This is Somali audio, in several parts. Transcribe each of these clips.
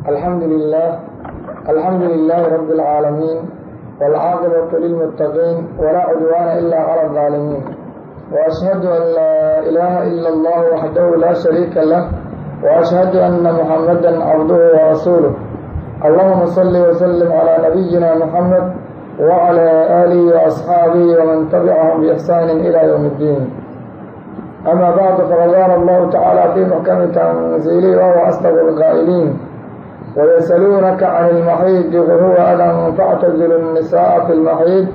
الحمد لله، الحمد لله رب العالمين، والعاقبة للمتقين، ولا عدوان إلا على الظالمين، وأشهد أن لا إله إلا الله وحده لا شريك له، وأشهد أن محمدا عبده ورسوله. اللهم صل وسلم على نبينا محمد وعلى آله وأصحابه ومن تبعهم بإحسان إلى يوم الدين. أما بعد، فقد قال الله تعالى في محكم تنزيله وهو أصدق القائلين: ويسألونك عن المحيض قل هو أذى فاعتزلوا النساء في المحيض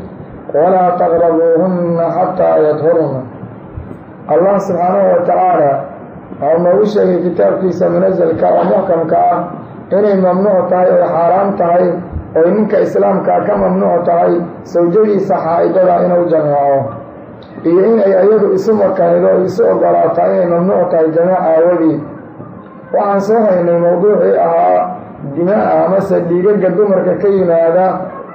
ولا تقربوهن حتى يطهرن. Allah subxaanahu wa tacaala waxau noogu sheegay kitaabkiisa munasalka oo muxkamka ah inay mamnuuc tahay oy xaaraam tahay oy ninka islaamkaa ka mamnuuc tahay sawjadiisa xaa-idada inuu jameeco iyo inay ayadu isu makanido o isu ogolaataa inay mamnuuc tahay jameec aawadii. Waxaan soo haynay mowduucii ahaa dimaa amase dhiigaga dumarka ka yimaada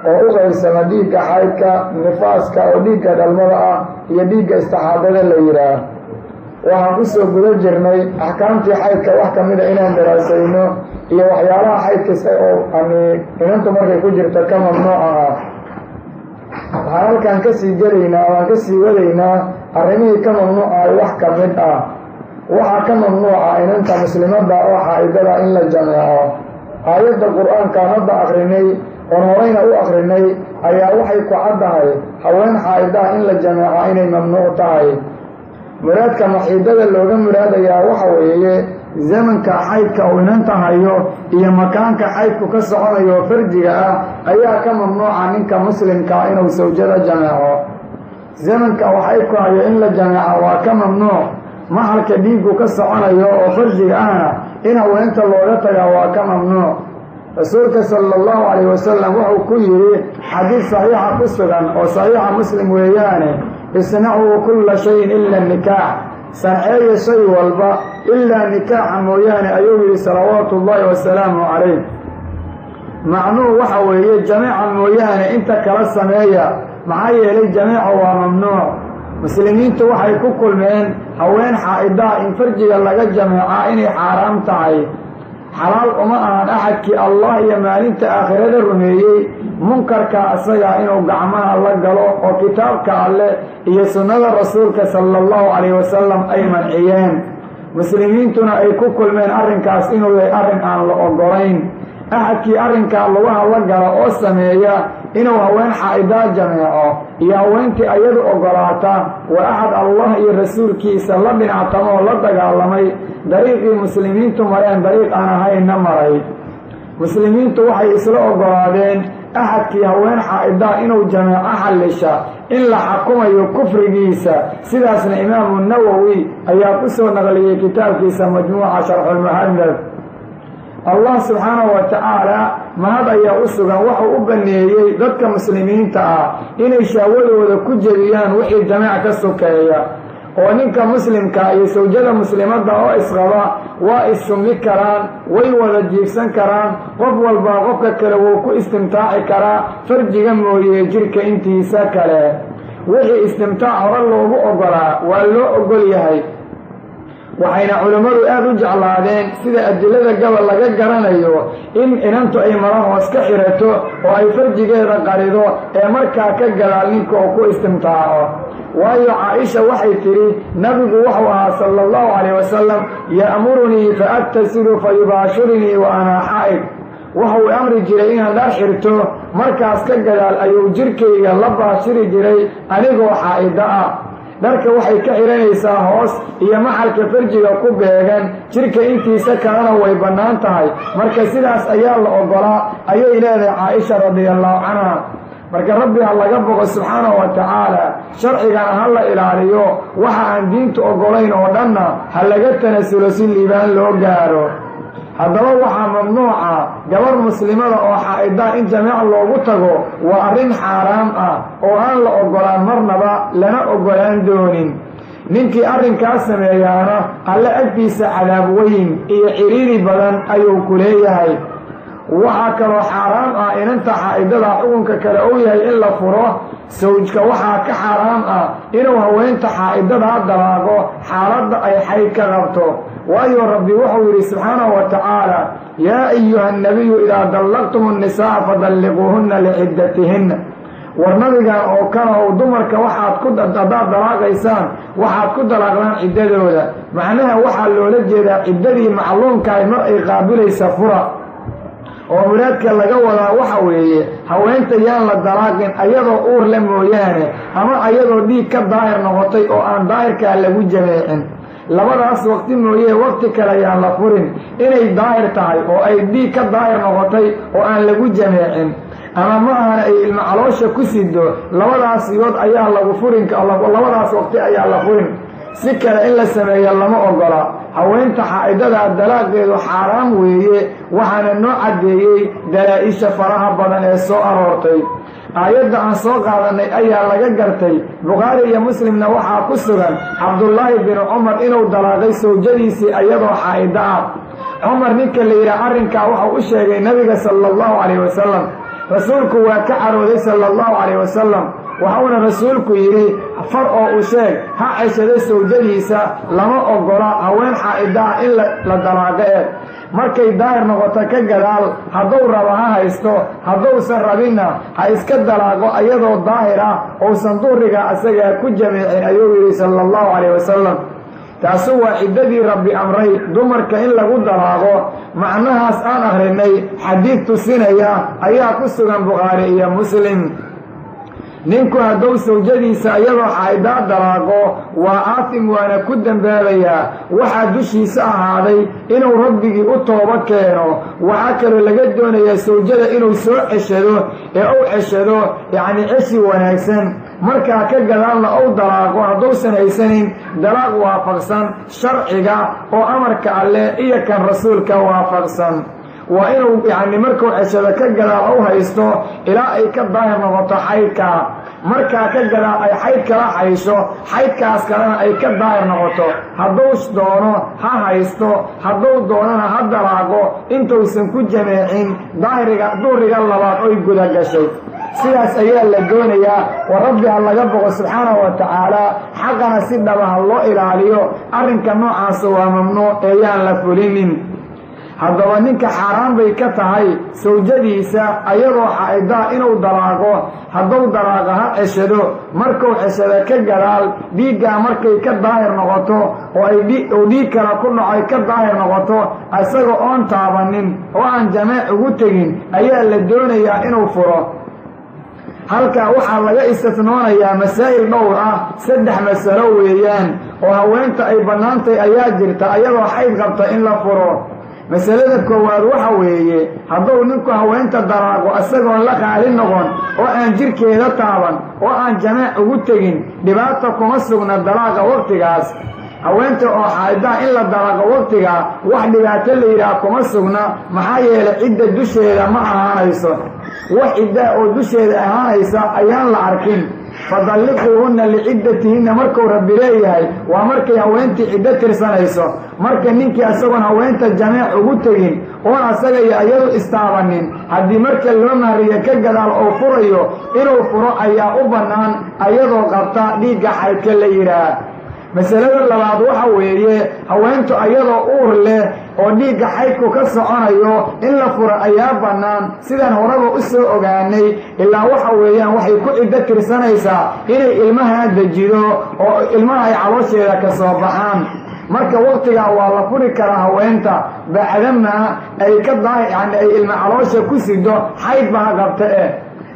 oo u qaybsama dhiigga xaydka, nifaaska oo dhiigga dhalmada ah iyo dhiigga istixaadada la yidhaah. Waxaan kusoo guda jirnay axkaamtii xaydka wax ka mida inaan daraasayno iyo waxyaalaha xaydkasta oo ani inantu markay ku jirto ka mamnuuca ah. Waxaan halkan kasii gelaynaa, waan kasii wadaynaa arrimihii ka mamnuucahay wax ka mid ah. Waxaa ka mamnuuca inanta muslimadda oo xaa-idada in la jameeco. Aayadda qur-aanka hadda akrinay oon horeyna u akrinay ayaa waxay ku caddahay haween xaa-idaha in la jameeca inay mamnuuc tahay. Muraadka maxiidada looga muraadayaa waxa weeye zamanka xaydka uu inanta hayo iyo makaanka xaydku ka soconayo farjiga ah ayaa ka mamnuuca ninka muslimkaa inuu sawjada jameeco. Zamanka uu xaydku hayo in la jameeca waa ka mamnuuc. Maxalka dhiiggu ka soconayo oo farjiga ahna in haweenta looga tagaa waa ka mamnuuc. Rasuulka sala allahu calayhi wasalam wuxuu ku yidhi xadiid saxiixa ku sugan oo saxiixa Muslim weeyaane: "Isnacuu kulla shayin ila nikaax." Sanceeya shay walba ilaa nikaaxa mooyaane, ayuu yidhi salawaatu ullaahi wasalaamu calayh. Macnuhu waxa weeye jameeca mooyaane inta kala sameeya. Maxaa yeelay, jameeca waa mamnuuc. Muslimiintu waxay ku kulmeen haween xaa-idaha in farjiga laga jameecaa inay xaaraam tahay. Xalaal uma ahan axadkii Allah iyo maalinta aakhirada rumeeyey munkarka asaga inuu gacmaha la galo oo kitaabka Alleh iyo sunnada rasuulka sala allahu calayhi wasalam ay manciyeen, muslimiintuna ay ku kulmeen arrinkaas inuu yahay arrin aan la ogolayn. Axadkii arrinkaa lugaha la gala oo sameeya inuu haween xaa-idaa jameeco iyo haweentii ayadu ogolaata waa axad Allah iyo rasuulkiisa la dhinactamo oo la dagaalamay, dariiqii muslimiintu mareen dariiq aan ahaynna maray. Muslimiintu waxay isla ogolaadeen axadkii haween xaa-idaa inuu jameeco xallisha in la xakumayo kufrigiisa. Sidaasna Imaamu Nawowi ayaa ku soo naqliyey kitaabkiisa Majmuuca Sharxulmuhadab. Allah subxaanahu wa tacaala mahad ayaa u sugan, wuxuu u baneeyey dadka muslimiinta ah inay shahwadooda ku jebiyaan wixii jameec ka sokeeya, oo ninka muslimka iyo sawjada muslimadda oo isqaba waa issumi karaan, way wada jiifsan karaan, qof walbaa qofka kale wuu ku istimtaaci karaa farjiga mooye jirka intiisa kale. Wixii istimtaac hore loogu ogolaa waa loo ogol yahay. Waxayna culimmadu aada u jeclaadeen, sida adilada gobol laga garanayo, in inantu ay mara hoos ka xirato oo ay farjigeeda qarido ee markaa ka gadaal ninka oo ku istimtaaco. Waayo, Caa-isha waxay tidhi: "Nabigu wuxuu ahaa sala allahu calayh wasalam ya'murunii fa agtasilu fa yubaashirinii wa anaa xaa'id." Wuxuu amri jiray inaan dhar xirto, markaas ka gadaal ayuu jirkayga la baashiri jiray anigoo xaa'ida ah. Dharka waxay ka xihanaysaa hoos iyo maxalka farjiga ku beegan, jirka intiisa kalena way bannaan tahay. Marka sidaas ayaa la ogolaa, ayay leedahay Caa-isha radia allahu canha. Marka Rabbi ha laga boqo subxaanahu wa tacaala, sharcigana ha la ilaaliyo, waxa aan diintu ogolayn oo dhanna ha laga tanasulo si liibaan loo gaaro. Haddaba waxaa mamnuuca gabar muslimada oo xaa'idaa in jameec loogu tago, waa arrin xaaraam ah oo aan la ogolaan marnaba, lana ogolaan doonin. Ninkii arrinkaas sameeyaana Alle agtiisa cadaab weyn iyo ciriiri badan ayuu ku leeyahay. Waxaa kaloo xaaraam ah inanta xaa'idada xukunka kale uu yahay in la furo. Sawjka waxaa ka xaaraam ah inuu haweenta xaa'idadaa dalaaqo xaaladda ay xayd ka qabto, waayo Rabbi wuxuu yidhi subxaanahu wa tacaala: "Yaa ayuha annabiyu idaa dallaqtum annisaaa fadalliquuhunna liciddatihinna." War nabigan oo kale ow, dumarka waxaad ku haddaad dalaaqaysaan, waxaad ku dalaaqdaan ciddadooda. Macnaha waxaa loola jeedaa ciddadii macluumkahay mar ay qaabilaysa fura, oo muraadka laga wadaa waxa weeye haweenta yaan la dalaaqin ayadoo uur le mooyaane, ama ayadoo dhiig ka daahir noqotay oo aan daahirkaa lagu jameecin. Labadaas waqti mooye waqti kale yaan la furin. Inay daahir tahay oo ay dhiig ka daahir noqotay oo aan lagu jameecin, ama ma ahana ay ilmo caloosha ku sido, labadaas yood ayaa lagu furin, labadaas waqti ayaa la furin. Si kale in la sameeyo lama ogola. Haweenta xaa'idadaa dalaaqeedu xaaraam weeye, waxaana noo caddeeyey dalaa-isha faraha badan ee soo aroortay. Aayadda aan soo qaadanay ayaa laga gartay. Bukhaari iyo Muslimna waxaa ku sugan Cabdullaahi binu Cumar inuu dalaaqay sawjadiisii ayadoo xaa'ida ah. Cumar ninka la yidhaha arrinkaa wuxuu u sheegay Nabiga sala allahu calayhi wasalam. Rasuulku waa ka carooday sala allahu calayhi wasalam, waxauna rasuulku yidhi: "Far oo u sheeg ha ceshado sawjadiisa. Lama ogola haween xaa'ida ah in la dalaaqo, ee markay daahir noqoto ka gadaal hadduu rabo ha haysto, hadduusan rabinna ha iska dalaaqo ayadoo daahir ah uusan duhriga asagaa ku jameecin," ayuu yidhi sala allahu calayh wasalam. Taasu waa ciddadii Rabbi amray dumarka in lagu dalaaqo. Macnahaas aan akrinay xadiid tusinaya ayaa ku sugan Bukhaari iyo Muslim. Ninku hadduu sawjadiisa iyadoo xaa'idaa dalaaqo, waa aafim, waana ku dembaabayaa. Waxaa dushiisa ahaaday inuu Rabbigii u toobo keeno. Waxaa kaloo laga doonayaa sawjada inuu soo ceshado ee uu ceshado, yacni ceshi wanaagsan. Markaa ka gadaalna ou dalaaqo hadduusan haysanin dalaaq waafaqsan sharciga oo amarka Alleh iyo kan rasuulka waafaqsan. Waa inuu yacni markuu ceshado ka gadaal u haysto ilaa ay ka daahir noqoto xaydkaa. Markaa ka gadaal ay xayd kala xaysho, xaydkaas kalena ay ka daahir noqoto, hadduu doono ha haysto, hadduu doonana ha dalaaqo intuusan ku jameecin daahiriga duhriga labaad oy guda gashay. Sidaas ayaa la doonayaa. War Rabbi ha laga boqo subxaanahu wa tacaala, xaqana si dhaba ha loo ilaaliyo. Arrinka noocaasa waa mamnuuc ee yaan la fulinin. Haddaba ninka xaaraan bay ka tahay sawjadiisa ayadoo xaa'idaa inuu dalaaqo. Hadduu dalaaqa ha ceshado. Markuu ceshado ka gadaal, dhiiggaa markay ka daahir noqoto oo ay uu dhiig kale ku dhaco ay ka daahir noqoto, isaga oon taabanin oo aan jameec ugu tegin ayaa la doonayaa inuu furo. Halkaa waxaa laga istisnoonayaa masaa'il dhowr ah. Saddex masalo weeyaan oo haweenta ay bannaantay ayaa jirta ayadoo xayd qabta in la furo. Masalada koowaad waxa weeye, hadduu ninku haweenta dalaaqo isagoon la qaali noqon oo aan jirkeeda taaban oo aan jameec ugu tegin, dhibaata kuma sugna dalaaqa waqtigaas. Haweenta oo xaa'idaa in la dalaaqo waqtigaa wax dhibaato la yidhaah kuma sugna, maxaa yeelay cidda dusheeda ma ahaanayso. Wax ciddaa oo dusheeda ahaanaysa ayaan la arkin. "Fadalliquuhunna liciddatihinna" markuu Rabbi leeyahay, waa markay haweentii ciddo tirsanayso. Marka ninkii isagoon haweenta jameec ugu tegin oon asaga iyo iyadu istaabanin, haddii marka loo mahriyo ka gadaal oo furayo, inuu furo ayaa u bannaan ayadoo qabta dhiigga xaydka la yidhaah. Masalada labaad waxa weeye, haweentu ayadoo uur leh oo dhiigga xaydku ka soconayo in la furo ayaa bannaan, sidaan horeba u soo ogaanay. Ilaa waxa weeyaan waxay ku ciddo tirsanaysaa inay ilmaha dejido oo ilmaha ay caloosheeda ka soo baxaan. Marka waqtigaa waa la furi karaa haweenta bacdamaa ay ka daa yani ay ilma caloosha ku sido, xayd ba ha qabta eh.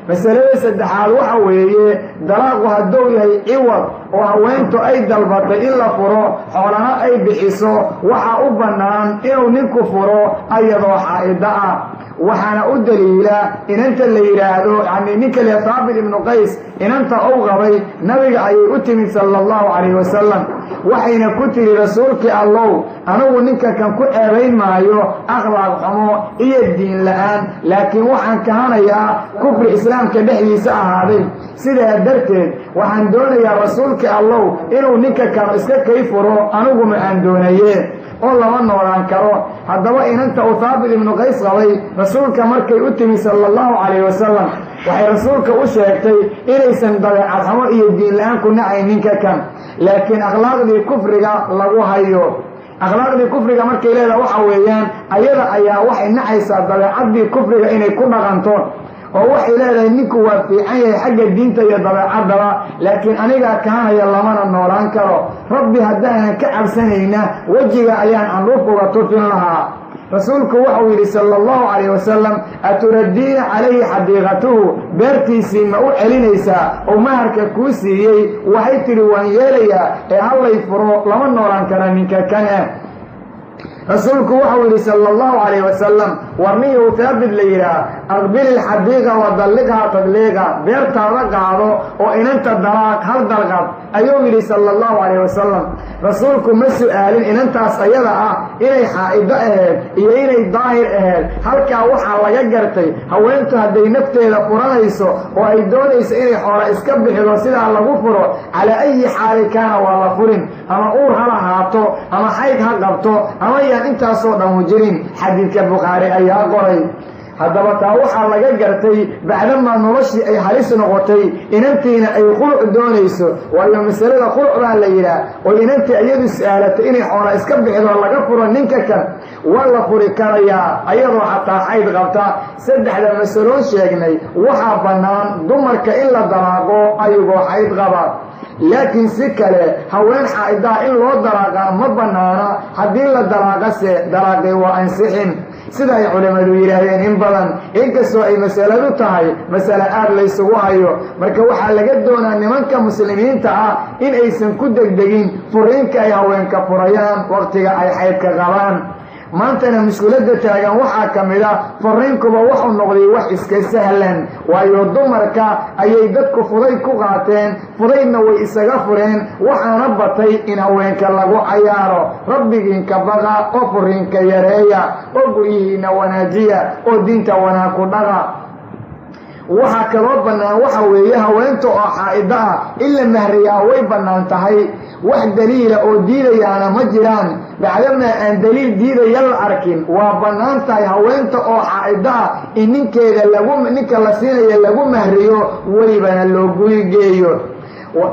Masalada saddexaad waxa weeye, dalaaqu hadduu yahay ciwad oo haweentu ay dalbatay in la furo, xoolana ay bixiso, waxaa u bannaan inuu ninku furo ayadoo xaa'ida ah. Waxaana u daliila inanta la yidhaahdo, yani ninka le Thaabit ibnu Qays inanta ou qabay, nabiga ayay u timid sala allahu calayhi wasalam, waxayna ku tidhi: "Rasuulkii Allow, anigu ninka kan ku ceebayn maayo akhlaaq xumo iyo diin la-aan, laakiin waxaan kahanayaa kufri islaamka dhexdiisa ahaaday. Sidaa darteed waxaan doonayaa, rasuulkii Allow, inuu ninka kanu iska kay furo, aniguma aan doonaye oo lama noolaan karo." Haddaba inanta uu Thaabit ibnu Qays qabay rasuulka markay u timi sala allahu calayhi wasalam, waxay rasuulka u sheegtay inaysan dabeecad xumo iyo diin la-aan ku nacayn ninka kan, laakiin akhlaaqdii kufriga lagu hayo. Akhlaaqdii kufriga markay leedaha, waxa weeyaan ayada ayaa waxay nacaysaa dabeecaddii kufriga inay ku dhaqanto, oo waxay leedahay: "Ninku waa fiican yahay xagga diinta iyo dabeecaddaba, laakiin anigaa kaanaya, lamana noolaan karo. Rabbi haddaanan ka cabsanayna, wejiga ayaan candhuuf uga tufin lahaa." Rasuulku waxau yidhi sala allahu calayh wasalam: "Aturaddiina calayhi xadiiqatuhu? Beertiisii ma u celinaysaa oo maharka kuu siiyey?" Waxay tidhi: "Waan yeelayaa ee hallay furo, lama noolaan kara ninka kan eh." Rasuulku waxau yidhi sala allahu calayh wasalam: "Warniyow Thaabit la yidhaah, aqbil ilxadiiqa wa dalliqhaa tadliiqa, beertaada qaado oo inanta dalaaq hal dalqad," ayuu yidhi sala allahu calayh wasalam. Rasuulku ma su'aalin inantaas ayada ah inay xaa'ido ahayd iyo inay daahir ahayd. Halkaa waxaa laga gartay haweentu hadday nafteeda furanayso oo ay doonayso inay xoola iska bixido, sidaa lagu furo, calaa ayi xaali kaana waa la furin, ama uur ha lahaato ama xayd ha qabto ama yaan intaasoo dhammu jirin. Xadiidka Bukhaari ayaa qoray. Haddaba taa waxaa laga gartay, bacdamaa noloshii ay halis noqotay, inantiina ay khuluc doonayso, waayo masalada khuluc baa la yidhaah, oo inantii iyadu su-aalatay inay xoola iska bixido laga furo ninka kan, waa la furi karayaa ayadoo xataa xayd qabta. Saddexda masaloon sheegnay waxaa bannaan dumarka in la dalaaqo ayagoo xayd qaba, laakiin si kale haween xaa'idaha in loo dalaaqaa ma bannaana. Haddii la dalaaqase, dalaaqii waa ansixin, sida ay culimmadu yidhaahdeen in badan, inkastoo ay masaladu tahay masale aad laysugu hayo. Marka waxaa laga doonaa nimanka muslimiinta ah in aysan ku degdegin furiinka ay haweenka furayaan waqtiga ay xaydka qabaan. Maantana mushkiladda taagan waxaa ka mid a fariinkuba wuxuu noqday wax iska sahlan, waayo dumarka ayay dadku fudayd ku qaateen, fudaydna way isaga fureen, waxaana batay in haweenka lagu cayaaro. Rabbigiinka baqa oo furiinka yareeya oo guryihiina wanaajiya oo diinta wanaag ku dhaqa. Waxaa kaloo bannaan waxa weeye haweenta oo xaa'ida ah in la mahriyaa way bannaan tahay, wax daliila oo diidayaana ma jiraan. Bacdamaa aan daliil diidaya la arkin, waa bannaan tahay haweenta oo xaa'ida ah in ninkeeda lagu ninka la siinayo lagu mahriyo, welibana loo gurigeeyo,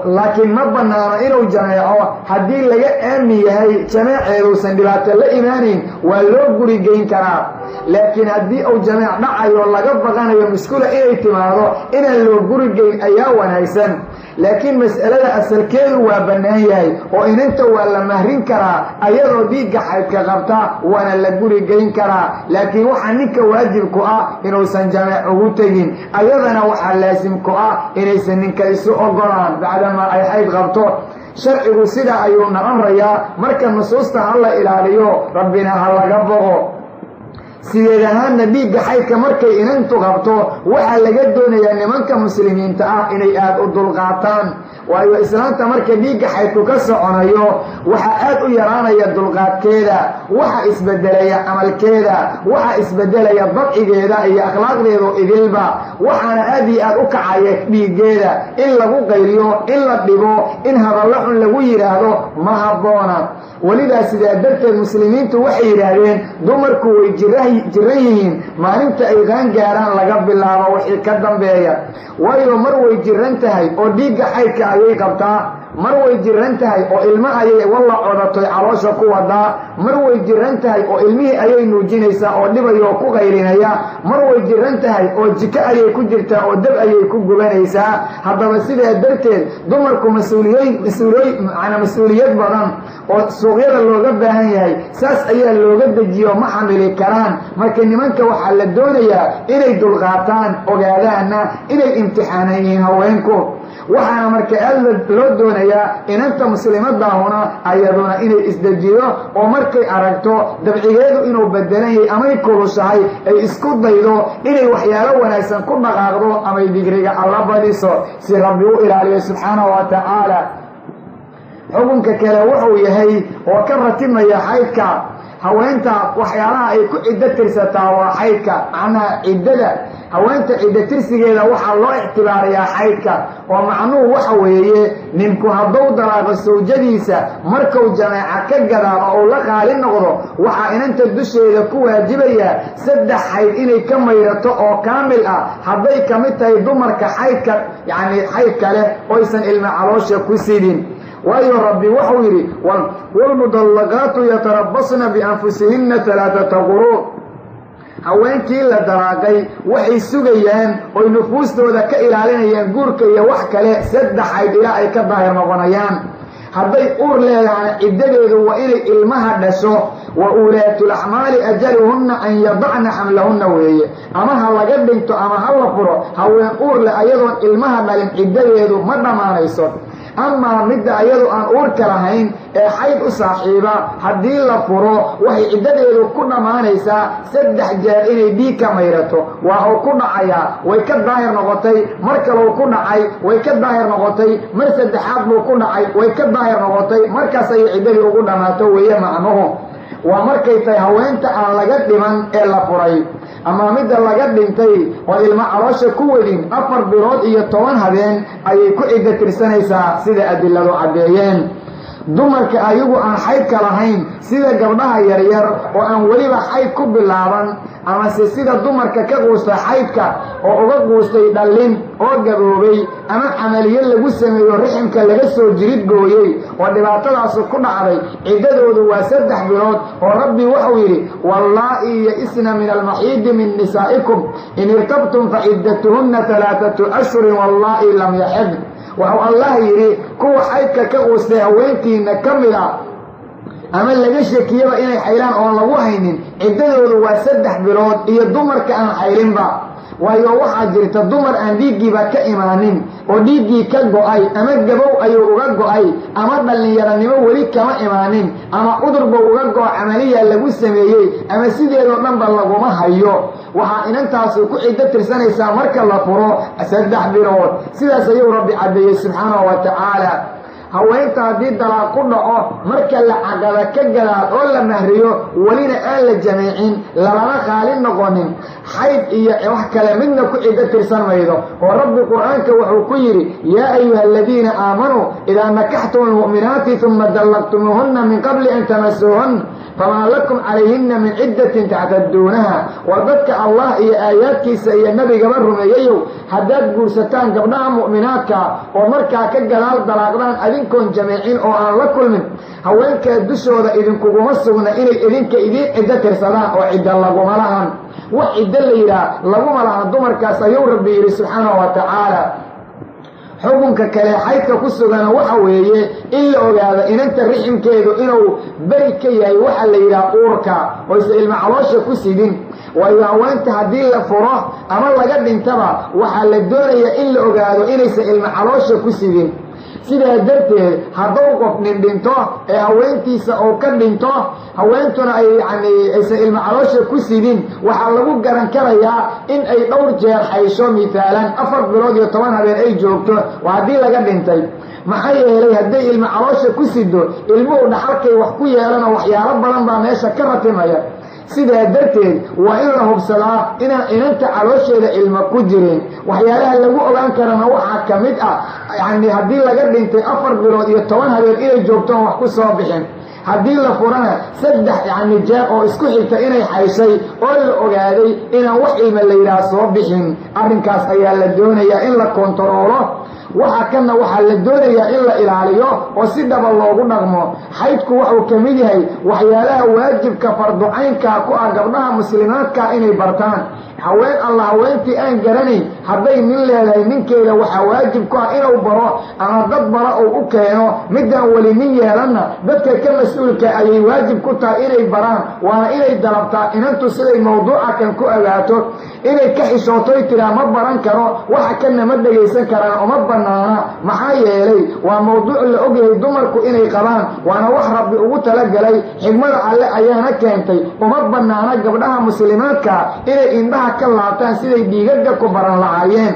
laakiin ma bannaano inuu jameeco. Haddii laga aamin yahay jameeceeduusan dhibaato la imaanayn, waa loo gurigeyn karaa, laakiin haddii uu jameec dhacayo, laga baqanayo mushkula inay timaado, inaan loo gurigeyn ayaa wanaagsan. Laakiin mas'alada asalkeedu waa bannaan yahay oo inanta waa la mahrin karaa ayadoo dhiigga xaydka qabta, waana la gurigeyn karaa, laakiin waxaa ninka waajibku ah inuusan jameec ugu tegin, ayadana waxaa laasimku ah inaysan ninka isu ogolaan bacdamaa ay xayd qabto. Sharcigu sidaa ayuuna amrayaa. Marka nusuusta ha la ilaaliyo, rabbina ha laga boqo. Sideed ahaanna dhiigga xaydka markay inantu qabto, waxaa laga doonayaa nimanka muslimiinta ah inay aada u dulqaataan, waayo islaanta marka dhiigga xaydku ka soconayo waxaa aad u yaraanaya dulqaadkeeda, waxa isbedelaya camalkeeda, waxaa isbedelaya dabcigeeda iyo akhlaaqdeedu idilba, waxaana aad iyo aad u kacaya dhiiggeeda. In lagu qayliyo, in la dhibo, in hadallo xun lagu yidhaahdo ma habboona. Welidaa sidaa darteed muslimiintu waxay yidhaahdeen dumarku way jiran yihiin maalinta ay qaan gaaraan laga bilaabo wixii ka dambeeya, waayo mar way jiran tahay oo dhiigga xaydka ayay qabtaa, mar way jiran tahay oo ilmo ayay walla codatoy caloosha ku wadaa, mar way jiran tahay oo ilmihii ayay nuujinaysaa oo dhibaya oo ku qaylinaya, mar way jiran tahay oo jiko ayay ku jirtaa oo dab ayay ku gubanaysaa. Haddaba sidaa darteed dumarku mas-uuliy mas-uuliy macanaa mas-uuliyad badan oo suuqyada looga baahan yahay saas ayaa looga dejiyo, ma xamili karaan. Marka nimanka waxaa la doonayaa inay dulqaataan, ogaadaanna inay imtixaanan yihiin haweenku. Waxaana marka aad loo doonayaa inanta muslimadaahuna ayaduna inay isdejiyo oo markay aragto dabcigeedu inuu bedelan yahay amay kulushahay ay isku daydo inay waxyaalo wanaagsan ku dhaqaaqdo amay digriga alla badiso si Rabbi u ilaaliyo subxaanahu wa tacaala. Xukunka kale wuxuu yahay oo ka ratimaya xaydka haweenta waxyaalaha ay ku ciddo tirsataa waa xaydka. Macnaha ciddada haweenta ciddo tirsigeeda waxaa loo ictibaariyaa xaydka, oo macnuhu waxa weeye ninku hadduu dalaaqo sawjadiisa markuu jameeca ka gadaal oo uu la qaali noqdo, waxaa inanta dusheeda ku waajibaya 3 xayd inay ka mayrato oo kaamil ah hadday ka mid tahay dumarka xaydka, yacni xaydka leh oysan ilma caloosha ku sidin. Waayo Rabbi wuxuu yidhi waalmudallaqaatu yatarabasna bianfusihinna 3 quruu. Haweenkii la dalaaqay waxay sugayaan oy nufuustooda ka ilaalinayaan guurka iyo wax kale 3 xayd ilaa ay ka daahir noqonayaan. Hadday uur leedahana ciddadeedu waa inay ilmaha dhasho. Wa uulaatul axmaali ajaluhunna an yadacna xamlahunna weeye. Ama ha laga dhinto ama ha la furo, haween uur leh ayadoon ilmaha dhalin ciddadeedu ma dhammaanayso. Amaa midda ayadu aan uurka lahayn ee xayd u saaxiiba haddii la furo waxay ciddadeedu ku dhammaanaysaa 3 jeer inay dhiig ka mayrato. Waa uu ku dhacayaa, way ka daahir noqotay, mar kaleu ku dhacay way ka daahir noqotay, mar 3aad buu ku dhacay way ka daahir noqotay, markaas ayay ciddadii ugu dhammaato weeye macnuhu. Waa markay tahay haweenta aan laga dhiman ee la furay. Ama midda laga dhintay oo ilma caloosha ku wadin 4 bilood iyo 10 habeen ayay ku ciddo tirsanaysaa sida adiladu caddeeyeen. Dumarka ayagu aan xaydka lahayn sida gabdhaha yaryar oo aan weliba xayd ku bilaaban, amase sida dumarka ka quusta xaydka oo uga quustay dhallin oo gaboobay ama camaliyo lagu sameeyo riximka laga soo jirid gooyey oo dhibaatadaasu ku dhacday, ciddadoodu waa 3 bilood. Oo Rabbi wuxuu yidhi wallaa'i ya'isna min almaxiidi min nisaa'ikum in irtabtum faciddatuhunna 3 ashhurin wallaa'i lam yaxid. Wuxuu Allah yidhi kuwa xaydka ka quustay haweenkiina ka mid ah ama laga shakiyaba inay xaylaan oon lagu haynin, ciddadoodu waa 3 bilood iyo dumarka aan xaylinba. Waayo waxaa jirta dumar aan dhiiggiiba ka imaanin oo dhiiggii ka go'ay ama gabow ayuu uga go'ay ama dhallinyaranimo weli kama imaanin ama cudurba uga go'o camaliya lagu sameeyey ama sideedoo dhanba laguma hayo. Waxaa inantaasu ku ciddo tirsanaysaa marka la furo 3 bilood. Sidaas ayuu Rabbi caddeeyey subxaanahu wa tacaala. Haweenta haddii dalaaq ku dhaco marka la caqada ka gadaal oo la mahriyo welina aan la jameecin lalana qaali noqonin, xayd iyo wax kale midna ku ciddo tirsan maydo. Oo Rabbi qur-aanka wuxuu ku yidhi yaa ayuha aladiina aamanuu idaa nakaxtum almu'minaati uma dallaqtumuuhunna min qabli an tamasuuhun famaa lakum calayhinna min ciddatin tactaduunaha. War dadka Allah iyo aayaadkiisa iyo nabigaba rumeeyayow, haddaad guursataan gabdhaha mu'minaadka oo markaa ka gadaal dalaaqdaan adinkoon jameecin oo aan la kulmin, haweenkaa dushooda idinkuguma sugna inay idinka idiin ciddo tirsadaan oo ciddo laguma lahan. Wax ciddo la yidhaah laguma lahan dumarkaas ayuu Rabbi yidhi subxaanahu wa tacaala. Xukunka kale xaydka ku sugana waxa weeye in la ogaado inanta riximkeedu inuu beri ka yahay waxa la yidhaha uurka oysa ilma caloosha ku sidin. Waayo haweenta haddii la furo ama laga dhintaba waxaa la doonayaa in la ogaado inaysan ilma caloosha ku sidin. Sidaa darteed hadduu qof nin dhinto ee haweentiisa uu ka dhinto, haweentuna ay yacni aysan ilma caloosha ku sidin, waxaa lagu garan karayaa in ay dhowr jeer xaysho, mithaalan 4 bilood iyo 10 habeen ay joogto waa haddii laga dhintay. Maxaa yeelay hadday ilma caloosha ku sido ilmuhu dhaxalkay wax ku yeelanoo waxyaalo badan baa meesha ka ratimaya. Sidaa darteed waa in la hubsadaa inaan inanta caloosheeda ilma ku jirin. Waxyaalaha lagu ogaan karana waxaa ka mid ah yacni haddii laga dhintay 4 bilood iyo 10 habeen inay joogtoon wax ku soo bixin, haddii la furana 3 yacni jeer oo isku xigta inay xayshay oo la ogaaday inaan wax ilma la yidhaah soo bixin. Arrinkaas ayaa la doonayaa in la kontaroolo. Waxa kana waxaa la doonayaa in la ilaaliyo oo si dhaba loogu dhaqmo. Xaydku wuxuu ka mid yahay waxyaalaha waajibka farducaynka ku ah gabdhaha muslimaadka inay bartaan. Haween alla haweentii aan garanayn hadday nin leedahay, ninkeeda waxaa waajib ku ah inuu baro ama dad bara uu u keeno. Midaan weli nin yeelanna dadka ka mas-uulka ayay waajib ku tahay inay baraan, waana inay dalabtaa inantu siday mawduuca kan ku ogaato. Inay ka xishootoy tiraa ma baran karo, waxa kanna ma dhegaysan karaan, uma banaana. Maxaa yeelay waa mawduuc la ogyahay dumarku inay qabaan, waana wax Rabbi ugu talagalay, xigmada Alle ayaana keentay. Uma banaana gabdhaha muslimaadka inay indhaha ka laabtaan siday dhiigaga ku baran lahaayeen.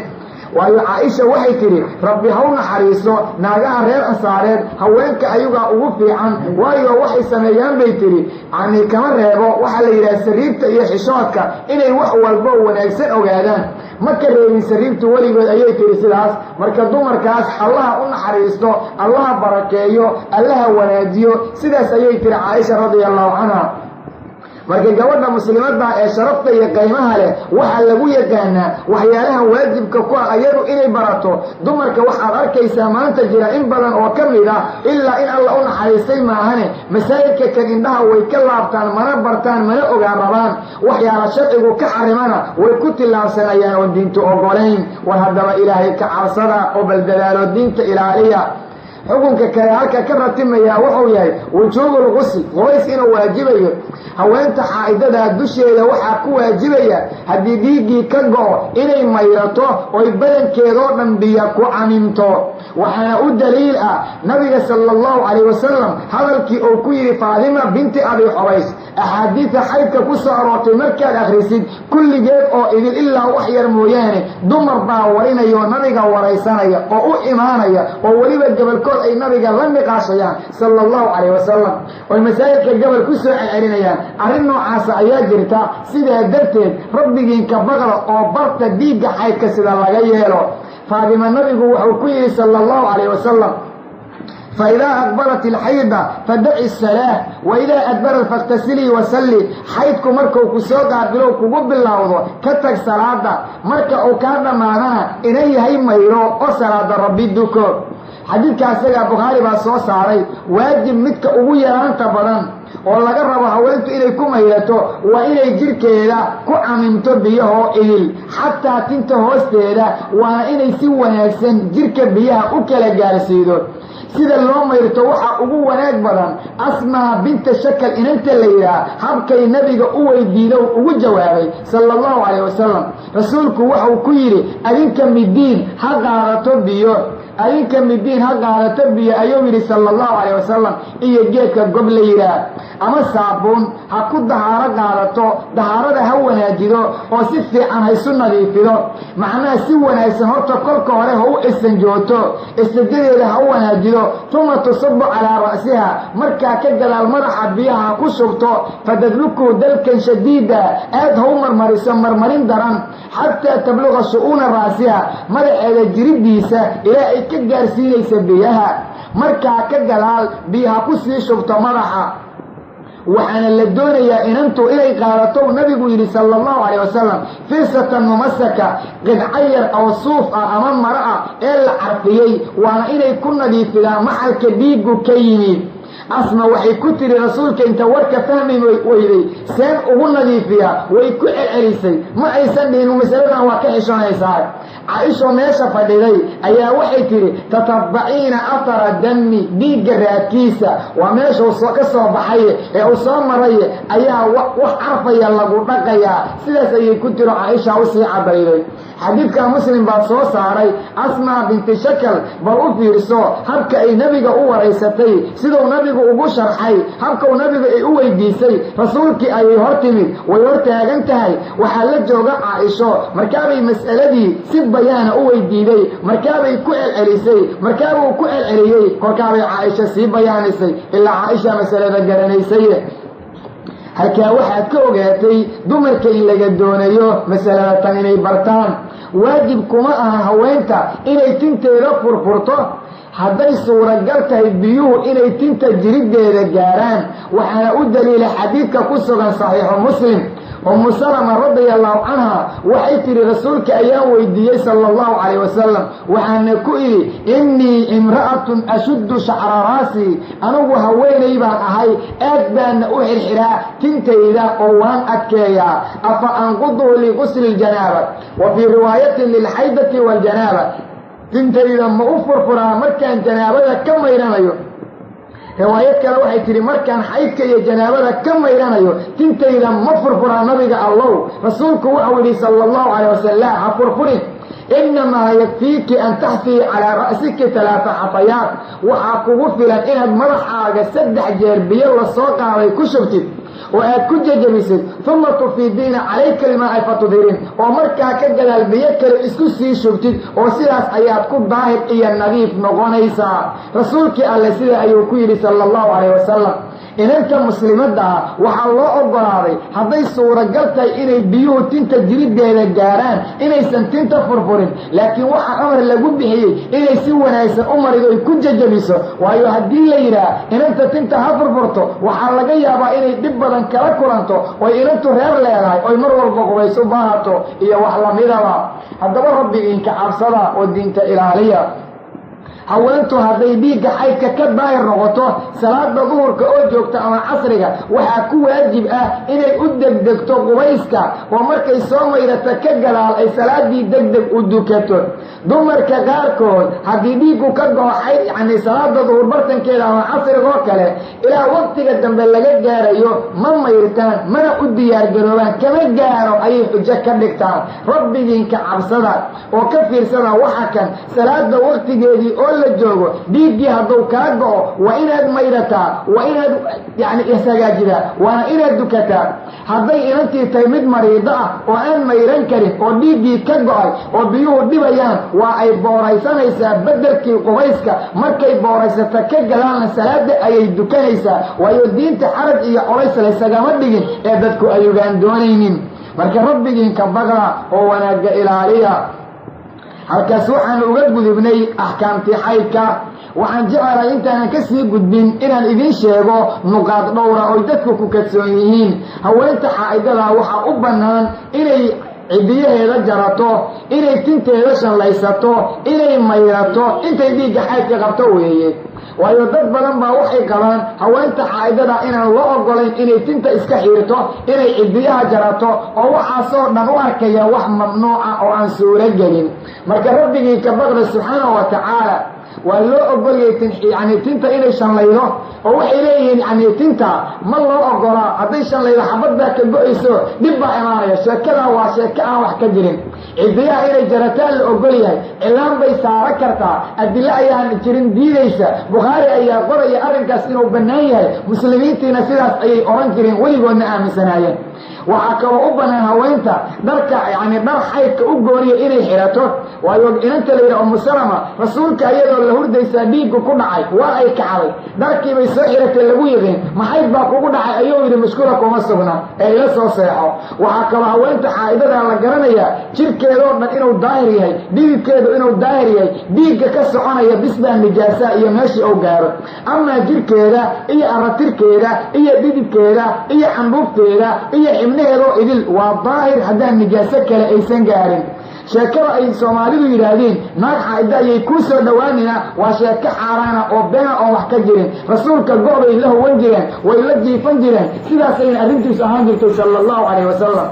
Waayo Caaisha waxay tidhi, Rabbi haw naxariiso naagaha reer Ansaareed, haweenka ayagaa ugu fiican. Waayo waxay sameeyaan bay tidhi, yani kama reebo waxaa la yidhaha sariibta iyo xishoodka inay wax walbo wanaagsan ogaadaan, ma ka reebin sariibtu weligood, ayay tidhi sidaas. Marka dumarkaas Allaha u naxariisto, Allaha barakeeyo, Allaha wanaajiyo, sidaas ayay tihi Caaisha radia allahu canha. Marka gabadha muslimadda ee sharafta iyo qiimaha leh waxaa lagu yaqaanaa waxyaalahan waajibka ku ah ayadu inay barato. Dumarka waxaad arkaysaa maanta jira in badan oo ka mid ah, ilaa in Alla u naxariistay maahane, masaa'ilka kan indhaha way ka laabtaan, mana bartaan, mana ogaan rabaan. Waxyaala sharcigu ka xarimana way ku tillaabsanayaan oon diintu ogolayn. War haddaba Ilaahay ka cabsada oo baldadaalo, diinta ilaaliya. Xukunka kale halka ka ratimayaa wuxuu yahay wujuubul qusl, qubays inuu waajibayo. Haweenta xaa'idadaa dusheeda waxaa ku waajibaya haddii dhiiggii ka go-o inay mayrato oy badankeedoo dhan biyo ku camimto. Waxaana u daliil ah nabiga sala allahu calayh wasalam hadalkii uu ku yidhi Faadima binti Abi Xubays. Axaadiida xaydka ku soo aroortay markaad akhrisid kulligeed oo idil, ilaa wax yar mooyaane, dumar baa warinaya oo nabiga waraysanaya oo u imaanaya, oo weliba gabalkood ay nabiga la niqaashayaan sala allahu calayh wasalam, oy masaa'ilka gabal ku soo celcelinayaan. Arrin noocaasa ayaa jirta. Sidaa darteed rabbigiinka baqda oo barta dhiigga xaydka sida laga yeelo. Faadima nabigu wuxuu ku yidhi sala allahu calayh wasalam: "Faidaa aqbalat alxayda fadaci asalaah, waidaa adbarat fakhtasilii wasalli." Xaydku markuu ku soo qaabilow kugu bilowdo, ka tag salaada. Marka uu kaa dhammaadana ina yahay mayro oo salaada Rabbi duko. Xadiidka asagaa Bukhaari baa soo saaray. Waajib midka ugu yaraanta badan oo laga rabo haweentu inay ku mayrato waa inay jirkeeda ku camimto biyahoo idil, xataa tinta hoosteeda, waana inay si wanaagsan jirka biyaha u kala gaarsiido. Sida loo mayrto waxaa ugu wanaag badan Asmaa binta Shakal inanta la yidhaah habkay nabiga u weydiidow ugu jawaabay sala allahu calayh wasalam. Rasuulku waxau ku yidhi: "Adinka midiin ha qaadato biyo, adinka midiin ha qaadato biyo," ayuu yidhi sala allahu calayh wasalam, "iyo geedka gob la yidhaah ama saabuun ha ku dahaaro qaadato, dahaarada ha wanaajido oo si fiican ha isu nadiifido." Macnaha si wanaagsan horta kolka hore ha u isanjooto, istijadeeda ha u wanaajido. Uma tusabu calaa ra'siha, markaa ka gadaal madaxa biyaha ha ku shubto. Fadadluku dalkan shadiida, aad ha u marmariso marmarin daran, xataa tabluqa shu'uuna ra'siha, madaxeeda jiridiisa ilaa ay ka gaarsiinaysa biyaha. Markaa ka gadaal biyaha ku sii shubto madaxa. Waxaana la doonayaa inantu inay qaadato, nabigu yidhi sala allahu calayh wasalam, firsatan mumasaka, qidco yar oo suuf ah ama maro ah ee la carfiyey, waana inay ku nadiifidaan maxalka dhiiggu ka yimid. Asma waxay ku tiri rasuulka inta warka fahmi weyday: "Seen ugu nadiifiyaa?" Way ku celcelisay, ma aysan dhihin masaladan waa ka xishoonaysaa. Caaishoo meesha fadhiday ayaa waxay tidhi: "Tatabaciina athara dami, dhiigga raadkiisa, waa meeshuu ka soo baxay ee uu soo maray ayaa wax carfaya lagu dhaqayaa." Sidaas ayay ku tiro Caaisha usii cadayday. Xadiidka Muslim baa soo saaray. Asmaa binti Shakal, bal u fiirso habka ay nebiga u waraysatay, siduu nabigu ugu sharxay, habkau nabigu ay u weydiisay. Rasuulkii ayay hor timid, way hor taagan tahay, waxaa la jooga Caaisho. Markaabay mas'aladii si bayaana u weydiiday, markaabay ku celcelisay, markaabuu ku celceliyey, kolkaabay Caaisha sii bayaanisay, ilaa Caaisha masalada garanaysay. Halkaa waxaad ka ogaatay dumarka in laga doonayo masalada tan inay bartaan. Waajib kuma aha haweenta inay tinteeda furfurto hadday suuragal tahay biyuhu inay tinta jiriddeeda gaaraan. Waxaana u daliila xadiidka ku sugan Saxiixu Muslim. Umu Salama radia allahu canha waxay tidhi rasuulka ayaan weydiiyey sala allahu calayh wasalam, waxaana ku idhi innii imra'atun ashuddu shacra raasii, anigu haweenay baan ahay, aad baana u xirxiraa tintayda oo waan adkeeyaa. Afa anquduhu liqusli ljanaaba, wa fii riwaayatin lilxaydati waljanaaba, tintayda ma u furfuraa markaan janaabada ka mayranayo? Riwaayad kale waxay tidhi markaan xaydka iyo janaabada ka mayranayo tintayda ma furfuraa nabiga allow? Rasuulku wuxuu yidhi sala allahu calayh wasalam, laa, ha furfurin, innamaa yakfiiki an taxfii calaa ra'siki talaata xafayaat, waxaa kugu filan inaad madaxaaga 3 jeer biyo lasoo qaaday ku shubtid oo aad ku jejebisid, uma tufiidiina calayka ilmaai fatudhirin, oo markaa ka gadaal biyo kale isku sii shubtid, oo sidaas ayaad ku daahir iyo nadiif noqonaysaa. Rasuulkii alle sidaa ayuu ku yidhi sala allahu calayh wasalam. Inanta muslimadda ah waxaa loo ogolaaday hadday suuragal tahay inay biyuhu tinta jirideeda gaaraan inaysan tinta furfurin, laakiin waxaa amar lagu bixiyey inay si wanaagsan u marido ay ku jejebiso. Waayo haddii la yidhaah inanta tinta ha furfurto, waxaa laga yaabaa inay dhib badan kala kulanto, oy inantu reer leedahay, oy mar walba qubays u baahato iyo wax lamidaba. Haddaba rabbigiinka cabsada oo diinta ilaaliya. Haweentu hadday dhiigga xaydka ka daahir noqoto salaada duhurka oo joogta ama casriga, waxaa ku waajib ah inay u degdegto qubayska, oo markay soo mayrata ka gadaal ay salaadii degdeg u dukato. Dumarka qaarkood haddii dhiiggu ka go'o xayd, yacni salaada duhur bartankeeda ama casrigoo kale, ilaa waqtiga dambe laga gaarayo ma mayrtaan, mana u diyaargaroobaan, kama gaaro ayay xujo ka dhigtaan. Rabbigiinka cabsada oo ka fiirsada waxa kan salaada waqtigeedii oo la joogo dhiiggii hadduu kaa go'o waa inaad mayrataa, waa inaad yani ishagaajidaa, waana inaad dukataa. Hadday inantii tahay mid mariido ah oo aan mayran karin oo dhiiggii ka go'ay oo biyuhu dhibayaan, waa ay booraysanaysaa beddelkii qubayska. Markay booraysata ka gadaalna salaada ayay dukanaysaa, waayo diinta xaraj iyo colays laysagama dhigin ee dadku ayugaan doonaynin. Marka rabbigiinka baqda oo wanaagga ilaaliya. Halkaas waxaan uga gudubnay axkaamtii xaydka. Waxaan jecelahay intaanan ka sii gudbin inaan idiin sheego nuqaad dhowra oy dadku ku kadsoon yihiin. Haweenta xaa'idada waxaa u bannaan inay cidiyaheeda jarato, inay tinteeda shallaysato, inay mayrato intay dhiigga xaydka qabto weeye. Waayo dad badan baa waxay qabaan haweenta xaa'idada inaan loo ogolayn inay tinta iska xiirto, inay cidiyaha jarato, oo waxaasoo dhan u arkaya wax mamnuuca oo aan suuro gelin. Marka rabbigii ka baqda subxaanahu wa tacaala, waa loo ogolyay yani tinta inay shanlaydo, oo waxay leeyihiin yani tinta ma loo ogolaa, hadday shanlaydo xabad baa ka go'ayso, dhib baa imaanaya. Sheekadaa waa sheeko aan wax ka jirin. Cidiyaha inay jarataan la ogol yahay, cilaan bay saaro kartaa, adilo ayaan jirin diidaysa. Bukhaari ayaa qoraya arrinkaas inuu bannaan yahay, muslimiintiina sidaas ayay oran jireen, weligoodna aaminsanaayeen. Waxaa kaloo u bannaan haweenta dharka yani dhar xaydka u gooniya inay xirato. Waayo inanta la yidhaha Umu Salama, rasuulka iyadoo la hurdaysaa dhiiggu ku dhacay, waa ay kacday, dharkiibay soo xiratay lagu yiqiin. Maxayd baa kugu dhacay ayuu yidhi, mushkula kuma sugna ee ila soo seexo. Waxaa kaloo haweenta xaa'idada la garanayaa jirkeedoo dhan inuu daahir yahay, dhididkeedu inuu daahir yahay, dhiigga ka soconaya bis baa nijaasa iyo meeshii uu gaaro. Amaa jirkeeda iyo aratirkeeda iyo dhididkeeda iyo candhuufteeda iyo xibnaheedoo idil waa daahir haddaan nijaaso kale aysan gaarin. Sheekada ay soomaalidu yidhaahdeen naag xaa'ida ayay kuu soo dhowaanina waa sheeko xaaraana oo beena oon wax ka jirin. Rasuulka go'bay la huwan jireen, way la jiifan jireen, sidaasayna arrintiisu ahaan jirtay sala allahu calayh wasalam.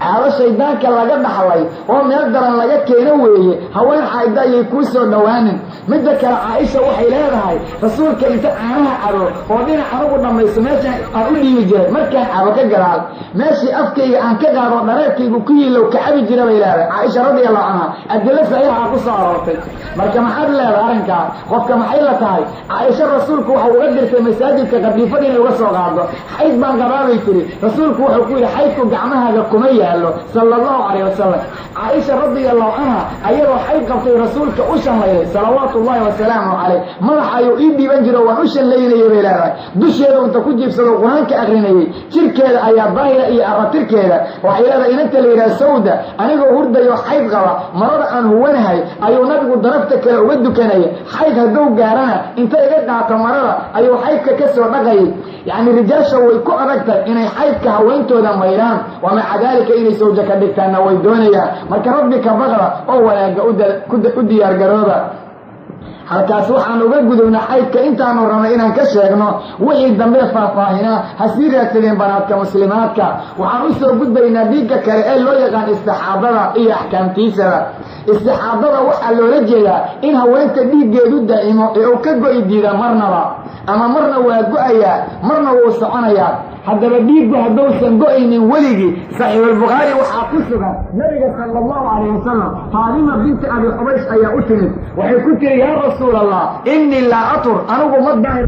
Caado shaydaanka laga dhaxlay oo meel daran laga keeno weeye, haween xaa'ida ayay kuu soo dhowaanin. Midda kale Caaisha waxay leedahay rasuulka inta caanaha cabo oo dhinac anugu dhammaysto meeshaan aan u dhiibi jiray, markaan cabo ka gadaal meeshii afkayga aan ka qaado dhareerkaygu ku yiilow ka cabi jira bay leedahay Caaisha radiallahu canha. Adilo saxiixa ku soo aroortay. Marka maxaad leedahay arrinkaa? Qofka maxay la tahay? Caaisha rasuulku waxau uga dirtay masaajidka qadiifada inay uga soo qaado. Xayd baan qabaabay tiri. Rasuulku wuxuu ku yidhi xaydku gacmahaaga kuma yaal. yaallo, sala allahu calayh wasalam. Caaisha radiallahu canha ayadoo xayd qabtay rasuulka u shanlayday, salawaatu ullahi wasalaamu calayh. Madax ayuu ii dhiiban jiro, waan u shanlaynayay bay leedahay. Dusheeda inta ku jiibsado qur-aanka akrinayay, jirkeeda ayaa daahira iyo aratirkeeda. Waxay leedahay inanta la yidhaha Sawda, anigoo hurdayo xayd qaba, marada aan huwanahay ayuu nabigu darafta kale uga dukanaya. Xayd hadduu gaarana inta iga qaato marada ayuu xaydka ka soo dhaqayay. Yacni rijaasha way ku adagtahay inay xaydka haweyntooda mayraan, wa maca daalika inay sawjo ka dhigtaanna way doonayaan. Marka rabbi ka baqda oo wanaagga u diyaargarooba. Halkaas waxaan uga gudubna xaydka intaanu rabnay inaan ka sheegno. Wixii dambe faahfaahinaa ha sii raadsadeen banaadka muslimaadka. Waxaan u soo gudbaynaa dhiigga kale ee loo yaqaan istixaadada iyo axkaamtiisaba. Istixaadada waxaa loola jeedaa in haweenta dhiiggeedu daa'imo ee uu ka go'i diida marnaba, ama marna waa go-ayaa, marna wuu soconayaa. Haddaba dhiiggu hadduusan go-aynin weligii, Saxiixulbukhaari waxaa ku sugan nabiga sala allahu calayh wasalam, Faadima binti Abi Xubaysh ayaa u timid. Waxay ku tiri, yaa rasuul Allah, innii laa atur, anigu ma daahir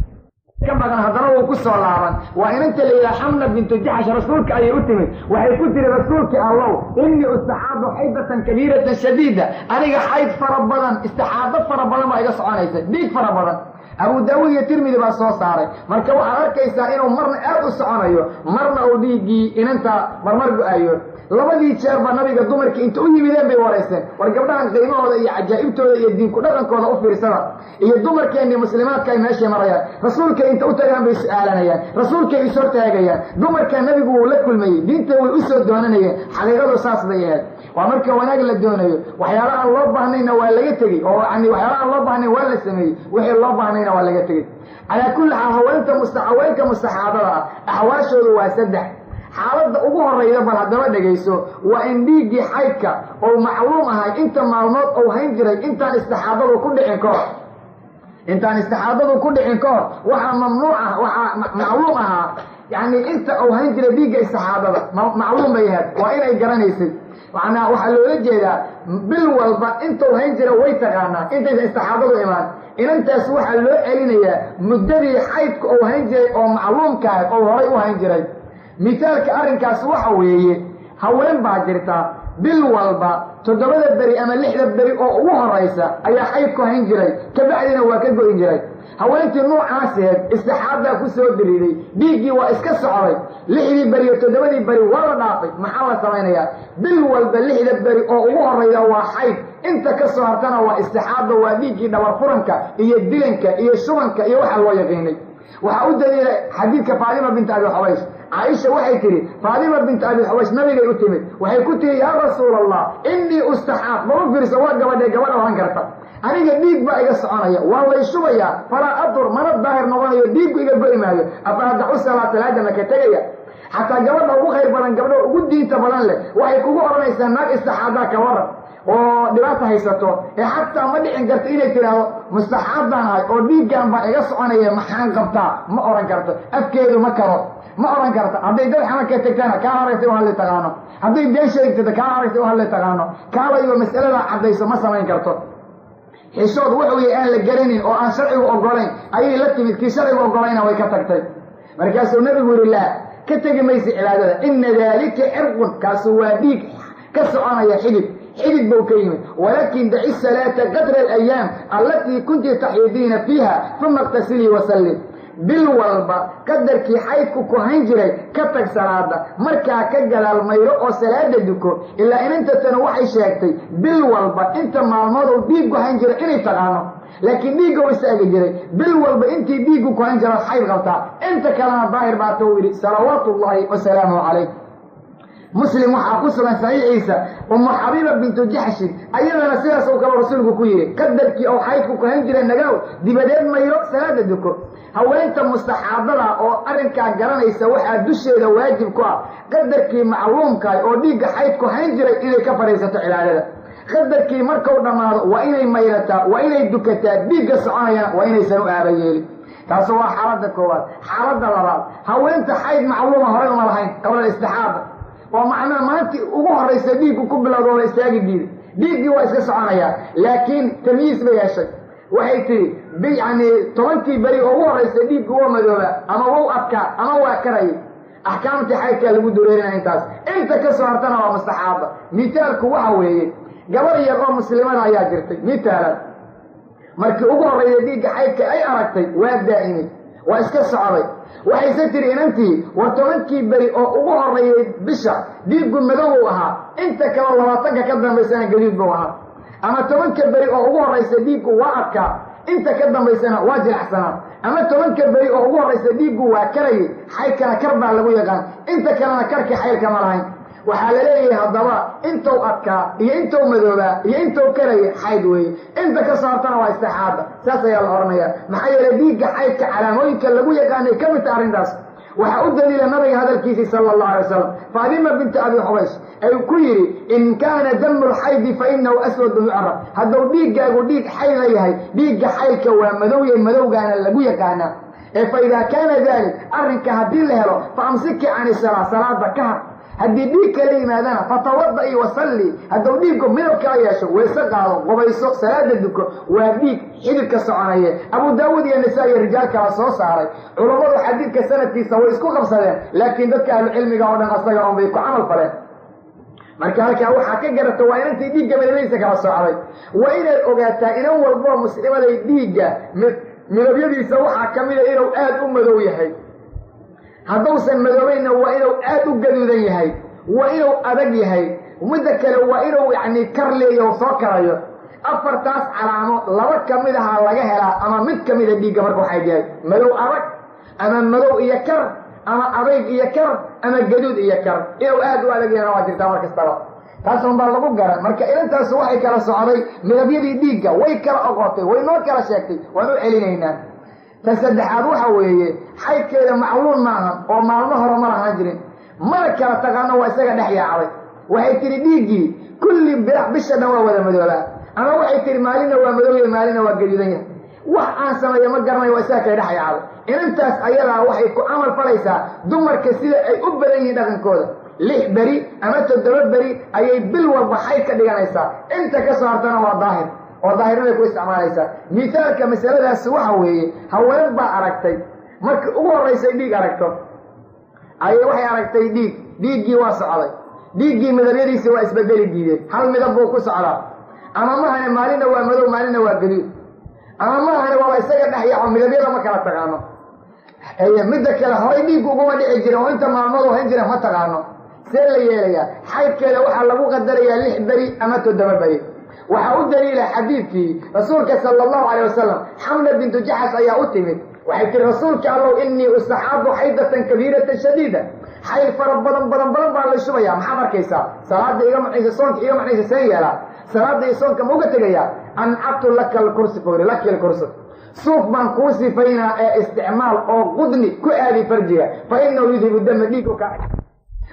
ka badan. Haddana wuu ku soo laaban. Waa inanta la yidhaha Xamna bintu Jaxsh, rasuulka ayay u timid. Waxay ku tiri, rasuulkii Allow, innii ustaxaadu xaydatan kabiiratan shadiida, aniga xayd fara badan, istixaado fara badan baa iga soconaysa, dhiig fara badan. Abu Daawuud iyo Tirmidi baa soo saaray. Marka waxaad arkaysaa inuu marna aad u soconayo, marna uu dhiiggii inanta marmar go-ayo. Labadii jeer baa nabiga dumarkii inta u yimideen bay waraysteen. War gabdhahan qiimahooda iyo cajaa'ibtooda iyo diinku dhaqankooda u fiirsada, iyo dumarkeennii muslimaadka ay meeshay marayaan. Rasuulkay inta u tagaan bay su-aalanayaan, rasuulkay is hortaagayaan. Dumarkaa nabigu wuu la kulmayey, diinta way u soo doonanayeen. Xaqiiqadu saas bay ahayd. Waa marka wanaag la doonayo. Waxyaala aan loo baahnayna waa laga tegey, oo yani waxyaala aan loo baahnayn waa la sameeyey, wixii loo baahnayna waa laga tegey. Calaa kulli xaal, haweenka mustaxaadada ah axwaashoodu waa saddex. Xaaladda ugu horayda bal haddaba dhegayso, waa in dhiiggii xaydka oo macluum ahay inta maalmood ou hayn jiray intaan istixaadadu ku dhicin ka hor. Intaan istixaadadu ku dhicin ka hor waxaa mamnuuc ah, waxaa macluum ahaa, yacni inta uu hayn jiray dhiigga istixaadada macluum bay ahayd, waa inay garanaysay. Macnaa waxaa loola jeedaa bil walba intuu hayn jira way taqaanaa intaysan istixaadadu imaan. Inantaas waxaa loo celinayaa muddadii xaydka uu hayn jiray oo macluumkaah ou horay u hayn jiray. Mithaalka arrinkaas waxa weeye, haween baa jirta bil walba 7da beri ama 6da beri oo ugu horaysa ayaa xaydku hayn jiray, kabacdina waa ka go'in jiray. Haweentii nuucaaseed istixaadaa ku soo diriiday, dhiiggii waa iska socday, 6dii beri iyo 7dii beri waa la dhaafay. Maxaa la samaynayaa? Bil walba 6da beri oo ugu horayda waa xayd, inta ka soo hartana waa istixaada, waa dhiiggii dhabar furanka iyo dilanka iyo shubanka iyo waxa loo yaqiinay. Waxaa u daliila xadiidka Faadima binti Abi Xubaysh. Caaisha waxay tihi, Faadima binti Abi Xubaysh nabigay u timid, waxay ku tihi, yaa rasuul Allah, innii ustaxaad. Ma u fiirso, waa gabadhee gabadha ohan karta, aniga dhiig baa iga soconaya, waa lay shubayaa, falaa adur, mana daahir noqonayo, dhiiggu iga go'i maayo. Afa adacu salaa, salaada maka tegaya? Xataa gabadha ugu khayr badan, gabdha ugu diinta badan leh, waxay kugu odhanaysaa, naag istixaadaa ka waran oo dhibaata haysato, ee xataa ma dhicin karto inay tidhaahdo mustaxaad baan ahay oo dhiiggan baa iga soconaya, maxaan qabtaa? Ma odhan karto, afkeedu ma karo, ma odhan karto. Hadday dad xama ka tegtana kaa horaysa u hadli taqaano, hadday been sheegtata kaa horaysa u hadli taqaano, kaalayba mas'aladaa caddayso ma samayn karto. Xishood wuxuu yahay aan la garanin oo aan sharcigu ogolayn ayay la timid, kii sharcigu ogolayna way ka tagtay. Markaasuu nabigu yihi, laa, ka tegi maysa cibaadada, ina daalika cirqun, kaasu waa dhiig ka soconaya xidid, xidid buu ka yimid, walaakin daci salaata qadra alayaam allatii kunti taxiidiina fiiha, uma iqtasilii wasalli. Bil walba qadarkii xaydku ku hayn jiray ka tag salaada, markaa ka gadaal mayro oo salaada duko. Ilaa inantatana waxay sheegtay bil walba inta maalmood uu dhiiggu hayn jiray inay taqaano, laakiin dhiigga u istaagi jiray. Bil walba intii dhiiggu ku hayn jira xayd qabtaa, inta kalena daahir baata uu yidhi, salawaatu ullaahi wasalaamuhu calayh. Muslim waxaa ku sugan saxiixiisa Umu Xabiiba bintu Jaxshin, ayadana sidaas oo kale rasuulku ku yidhi, qadarkii oo xaydku ku hayn jiray nagaw, dibadeed mayro, salaada duko. Haweenta mustaxaadada oo arrinkaa garanaysa waxaa dusheeda waajib ku ah qadarkii macluumkaay oo dhiigga xaydku hayn jiray inay ka fadhiisato cibaadada. Qadarkii markau dhammaado waa inay mayrataa, waa inay dukataa, dhiigga soconayana waa inaysan u aaba yeelin. Taasu waa xaaladda koowaad. Xaaladda labaad, haweenta xayd macluuma horay uma lahayn qabla istixaada, oo macnaha maalintii ugu horaysa dhiiggu ku bilowda oo la istaagi diiday, dhiiggii waa iska soconayaa, laakiin tamyiis bay heshay. Waxay tidhi, yani 10kii beri oo ugu horaysa dhiiggu waa madooba ama wau adkaa ama waa karayay. Axkaamtii xaydkaa lagu dureerinaya intaas. Inta ka soo hartana waa mustaxaaba. Mithaalku waxa weeye, gabar yar oo muslimada ayaa jirtay. Mithaalan, markii ugu horreeyay dhiigga xaydka ay aragtay waa daa'imay, waa iska socday. Waxayse tiri inantii, war 10kii beri oo ugu horreeyey bisha dhiiggu madowuu ahaa, inta kaleo 20ka ka dambaysana gaduud buu ahaa. Ama 10ka beri oo ugu horraysa dhiiggu waa adkaa, inta ka dambaysana waa jilacsanaa. Ama 10ka beri oo ugu horraysa dhiiggu waa karayay, xaydkana kar baa lagu yaqaan, inta kalena karkii xaylkama lahayn. Waxaa la leeyahay haddaba intou adkaa iyo intou madoobaa iyo intou karayay xayd weeye, inta ka soo hartana waa istixaada. Saas ayaa la odhanaya. Maxaa yeelay dhiigga xaydka calaamooyinka lagu yaqaanay ka mid taha arrintaas. Waxaa u daliila nabiga hadalkiisii sala allahu alay wasalam, Faatima binti Abi Xubaysh ay ku yidhi: "In kaana damu lxaydi fa inahu aswadu yucraf." Hadduu dhiiggaagu dhiig xayda yahay, dhiigga xaydka waa madowya, madowgaana lagu yaqaanaa. Ee fa idaa kaana dalik, arrinka haddii la helo, fa amsiki cani salaa, salaada ka har. Haddii dhiig kala yimaadana, fatawada'i wasalli. Hadduu dhiiggu midab kala yeesho, weyse qaado, qubayso, salaada duko, waa dhiig xididka soconaye. Abu Daawuud iyo Nisaa iyo rijaal kala soo saaray. Culummadu xadiidka sanadkiisa way isku qabsadeen, laakiin dadka ahlucilmiga oo dhan asaga un bay ku camal faleen. Marka halkaa waxaa ka garata waa inantii dhiigga midabyadiisa kala socday. Waa inaad ogaataa inan walboo muslimaday dhiigga midabyadiisa waxaa ka mida inuu aad u madow yahay. Hadduusan madoobaynna, waa inuu aad u gaduudan yahay, waa inuu adag yahay. Midda kale, waa inuu yacni kar leeyaho, soo karayo. Afartaas calaamo laba ka mid ahaa laga helaa ama mid ka mida dhiigga markuu xayd yahay: madow adag, ama madow iyo kar, ama adayg iyo kar, ama gaduud iyo kar. Inuu aad u adag yahana waa jirtaa. Mar kastaba taas un baa lagu garan. Marka inantaasu waxay kala socday midabyadii dhiigga, way kala oqotay, way noo kala sheegtay, waan u celinaynaa. Ta saddexaad waxa weeye, xaydkeeda macluun maaha oo maalmo hore ma lahaan jirin, mana kala taqaano, waa isaga dhex yaacday. Waxay tihi dhiiggii kulli bisha dhan waa wada madoobaa, ama waxay tihi maalinna waa madowya, maalinna waa gaduudan yahay. Wax aan sameeyo ma garanayo, waa isaga kay dhex yaacday. Inantaas ayadaa waxay ku camal falaysaa dumarka sida ay u badan yihiin dhaqankooda. 6 beri ama 7 beri ayay bil walba xayd ka dhiganaysaa, inta ka soo hartana waa daahir oo daahirnimay ku isticmaalaysaa. Mithaalka masaladaasi waxa weeye, haween baa aragtay markii ugu horraysay dhiig aragto ayay waxay aragtay dhiig. Dhiiggii waa socday, dhiiggii midabyadiisi waa isbedeli diideen, hal midab buu ku socdaa. Ama mahane maalinna waa madow, maalinna waa gaduud, ama mahane waaba isaga dhex yaco, midabyada ma kala taqaano. Midda kale, horay dhiiggu uguma dhici jirin oo inta maalmood hayn jira ma taqaano. See la yeelayaa? Xaydkeeda waxaa lagu qadarayaa 6 beri ama 7 beri. Waxaa u daliila xadiidkii rasuulka sala allahu calayh wasalam. Xamna bintu Jaxas ayaa u timid, waxay tiri: "Rasuulka Allow, innii ustaxaadu xaydatan kabiiratan shadiida, xayl fara badan badan badan baa la shubaya. Maxaad arkaysaa? Salaada iga macnaysa, soonka iga macnaysa, seen yeelaa? Salaada iyo soonka ma uga tegayaa?" "Ancabtu laka alkursi fawri laki alkursi, suuf baan kuu sifaynaa ee isticmaal oo qudni ku aadi farjiga, fa inahu yudhibu dama, dhiigku ka."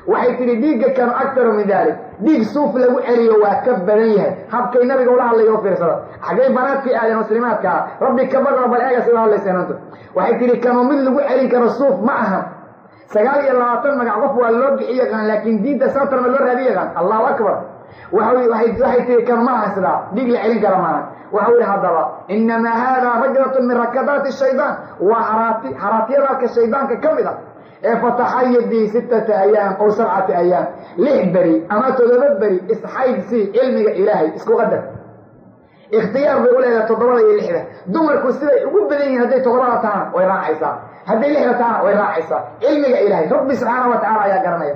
Waxay tihi: "Dhiigga kanu aktaru min dalik, dhiig suuf lagu celiyo waa ka badan yahay." Habkay nabiga ula hadlayo u fiirsada. Xaggay banaadkii aadeen muslimaadka ah? Rabbi ka baqo, bal eega sida hadlaysa inantu. Waxay tihi: "Kanu mid lagu celin karo suuf ma aha." 29 magac qof waa loo bixi yaqaan, laakiin diinta saatarma loo raadi yaqaan. Allahu akbar. Waxay tihi: "Kanu ma aha sidaa, dhiig la celin kara maaha." Waxau yihi haddaba: "Inamaa haadaa rajlatun min rakadaati shaydaan, waa haraati haraatiyadaalka shaydaanka ka mid ah, ee fataxayadii 6 ayaam aw 7 ayaam, 6 beri ama 7 beri isxayd." Si cilmiga Ilaahay isku qadar, ikhtiyaar bay u leedahay toddobada iyo lixda. Dumarku siday ugu badan yihiin, hadday toddobada tahana way raacaysaa, hadday lixda tahana way raacaysaa. Cilmiga Ilaahay, Rabbi subxaana wa tacala ayaa garanaya.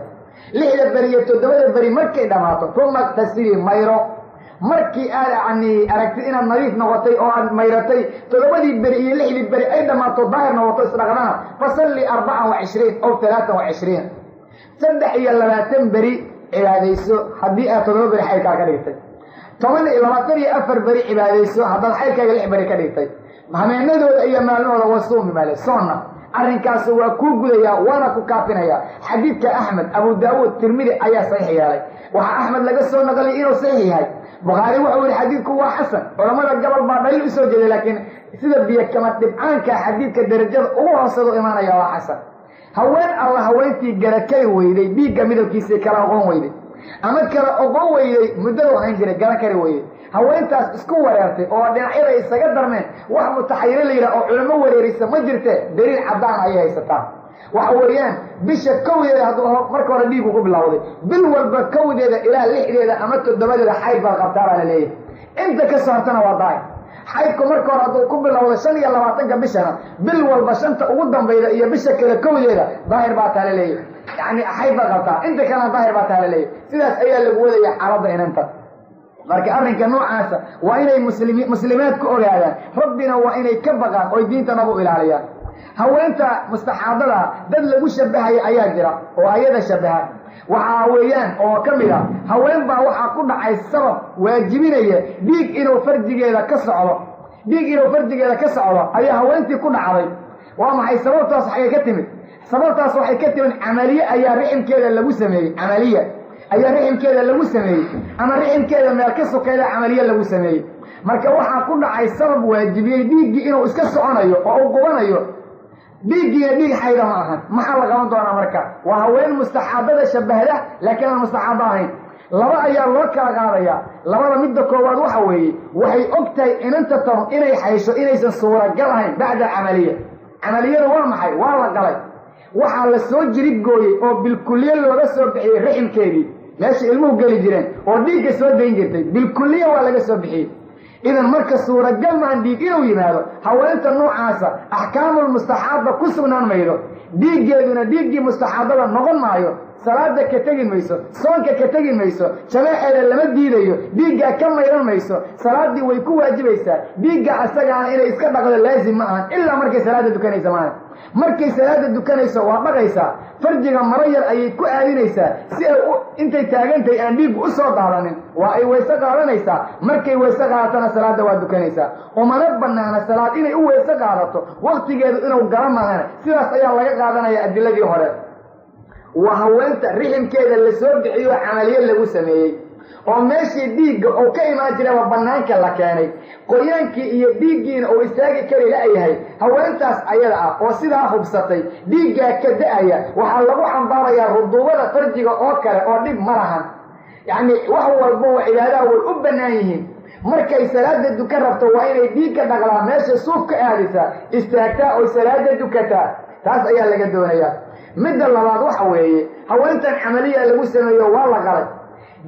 6da beri iyo 7da beri markay dhammaato, uma iqtasilii, mayro. Markii aad yani aragtid inaad nadiif noqotay oo aad mayratay, 7dii beri iyo 6dii beri ay dhammaato, daahir noqoto, isdhaqdana, fasalli 24 aw 23, 23 beri cibaadayso haddii aad 7 beri xaydkaa ka dhigtay, 10 24 beri cibaadayso haddaad xaydkaaga 6 beri ka dhigtay, hameenadooda iyo maalmahooda. Wasuumi male soonna, arrinkaasi waa kuu gudayaa, waana ku kaafinayaa. Xadiidka Axmed, Abu Daawuud, Tirmidi ayaa saxiix yeelay. Waxaa Axmed laga soo naqliyay inuu saxiix yahay. Bukhaari wuxuu yihi xadiidku waa xasan. Culamada gobol baa dhaliil usoo jeeday, laakiin sida biyo kama dhibcaanka xadiidka darajada ugu hoosadu imaanaya waa xasan. Haween alla haweentii garakari weyday dhiigga midabkiisii, kala oqon weyday ama kala oqon weyday muddadu hayn jiray, garan kari weyday, haweentaas isku wareertay oo dhinacyada isaga darmeen, wax mutaxayiro la yidhaha oo culamo wareerisa ma jirte, daliil caddaan ayay haysataa. Waxa weeyaan bisha kowdeeda hadduu marka hore dhiigu ku bilowday, bil walba kowdeeda ilaa 6deeda ama 7deeda xayd baad qabtaa baa la leeyahay. Inta ka soo hartana waa daahir. Xaydku marka hore hadduu ku bilowdo 25-ka bishana, bil walba 5-ta ugu dambayda iyo bisha kale kowdeeda daahir baa taa la leeyahay, yacni xayd baad qabtaa, inta kalena daahir baa taa la leeyahay. Sidaas ayaa lagu wadaya xaaladda inanta. Marka arrinka noocaasa waa inay muslimaad ku ogaadaan, rabbina waa inay ka baqaan oy diintana u ilaaliyaan. Haweenta mustaxaadada dad lagu shabahaya ayaa jira oo ayada shabaha. Waxaa weeyaan oo ka mid a, haween baa waxaa ku dhacay sabab waajibinaya dhiig inuu farjigeeda ka socdo. Dhiig inuu farjigeeda ka socdo ayaa haweentii ku dhacday. Waa maxay sababtaas? Waxay ka timid, sababtaas waxay ka timid camaliye ayaa riximkeeda lagu sameeyey. Camaliya ayaa riximkeeda lagu sameeyey, ama riximkeeda meel ka sokayda camaliye lagu sameeyey. Marka waxaa ku dhacay sabab waajibiyey dhiiggii inuu iska soconayo oo uu qubanayo. Dhiiggiina dhiig xayda ma ahan. Maxaa la qaban doonaa marka? Waa haween mustaxaadada shabahda laakiin aan mustaxaado ahayn. Laba ayaa loo kala qaadayaa. Labada midda koowaad waxa weeye, waxay og tahay inanta tanu inay xaysho inaysan suuragal ahayn bacda camaliya. Camaliyada waa maxay? Waa la galay, waxaa la soo jirigooyey oo bilkuliye looga soo bixiyey riximkeedii, meesha ilmuhu geli jireen oo dhiigga soo dayn jirtay, bilkuliye waa laga soo bixiyey. Idan marka suuragal maan dhiig inuu yimaado. Haweenta noocaasa axkaamulmustaxaaba ku sugnaan maydo, dhiiggeeduna dhiiggii mustaxaabada noqon maayo. Salaada ka tegi mayso, soonka ka tegi mayso, jamaaceeda lama diidayo, dhiiggaa ka mayran mayso, salaaddii way ku waajibaysaa. Dhiigga asagaana inay iska dhaqdo laazim ma ahan, ilaa markay salaada dukanaysa maahan. Markay salaada dukanayso waa dhaqaysaa, farjiga maro yar ayay ku aadinaysaa si ay intay taagantahay aan dhiiggu u soo daadanin. Waa ay weyse qaadanaysaa. Markay weyse qaadatona salaada waa dukanaysaa. Umana banaana salaad inay u weyse qaadato waktigeedu inuu gala maahana. Sidaas ayaa laga qaadanaya adiladii hore. Waa haweenta riximkeeda lasoo bixiyo camaliye lagu sameeyey oo meeshii dhiigga uu ka imaan jiraba banaanka la keenay, qoyaankii iyo dhiiggiina uu istaagi kari la-yahay. Haweentaas ayada ah oo sidaa hubsatay dhiiggaa ka da-aya, waxaa lagu xambaarayaa ruduubada farjiga oo kale oo dhib ma lahan. Yacni wax walba oo cibaadaha way u bannaan yihiin. Markay salaada dukan rabto waa inay dhiigka dhaqdaa, meesha suuf ka aadisaa, istaagtaa oo salaada dukataa. Taas ayaa laga doonayaa. Midda labaad waxa weeye, haweentan camaliya lagu sameeyo, waa la qalay,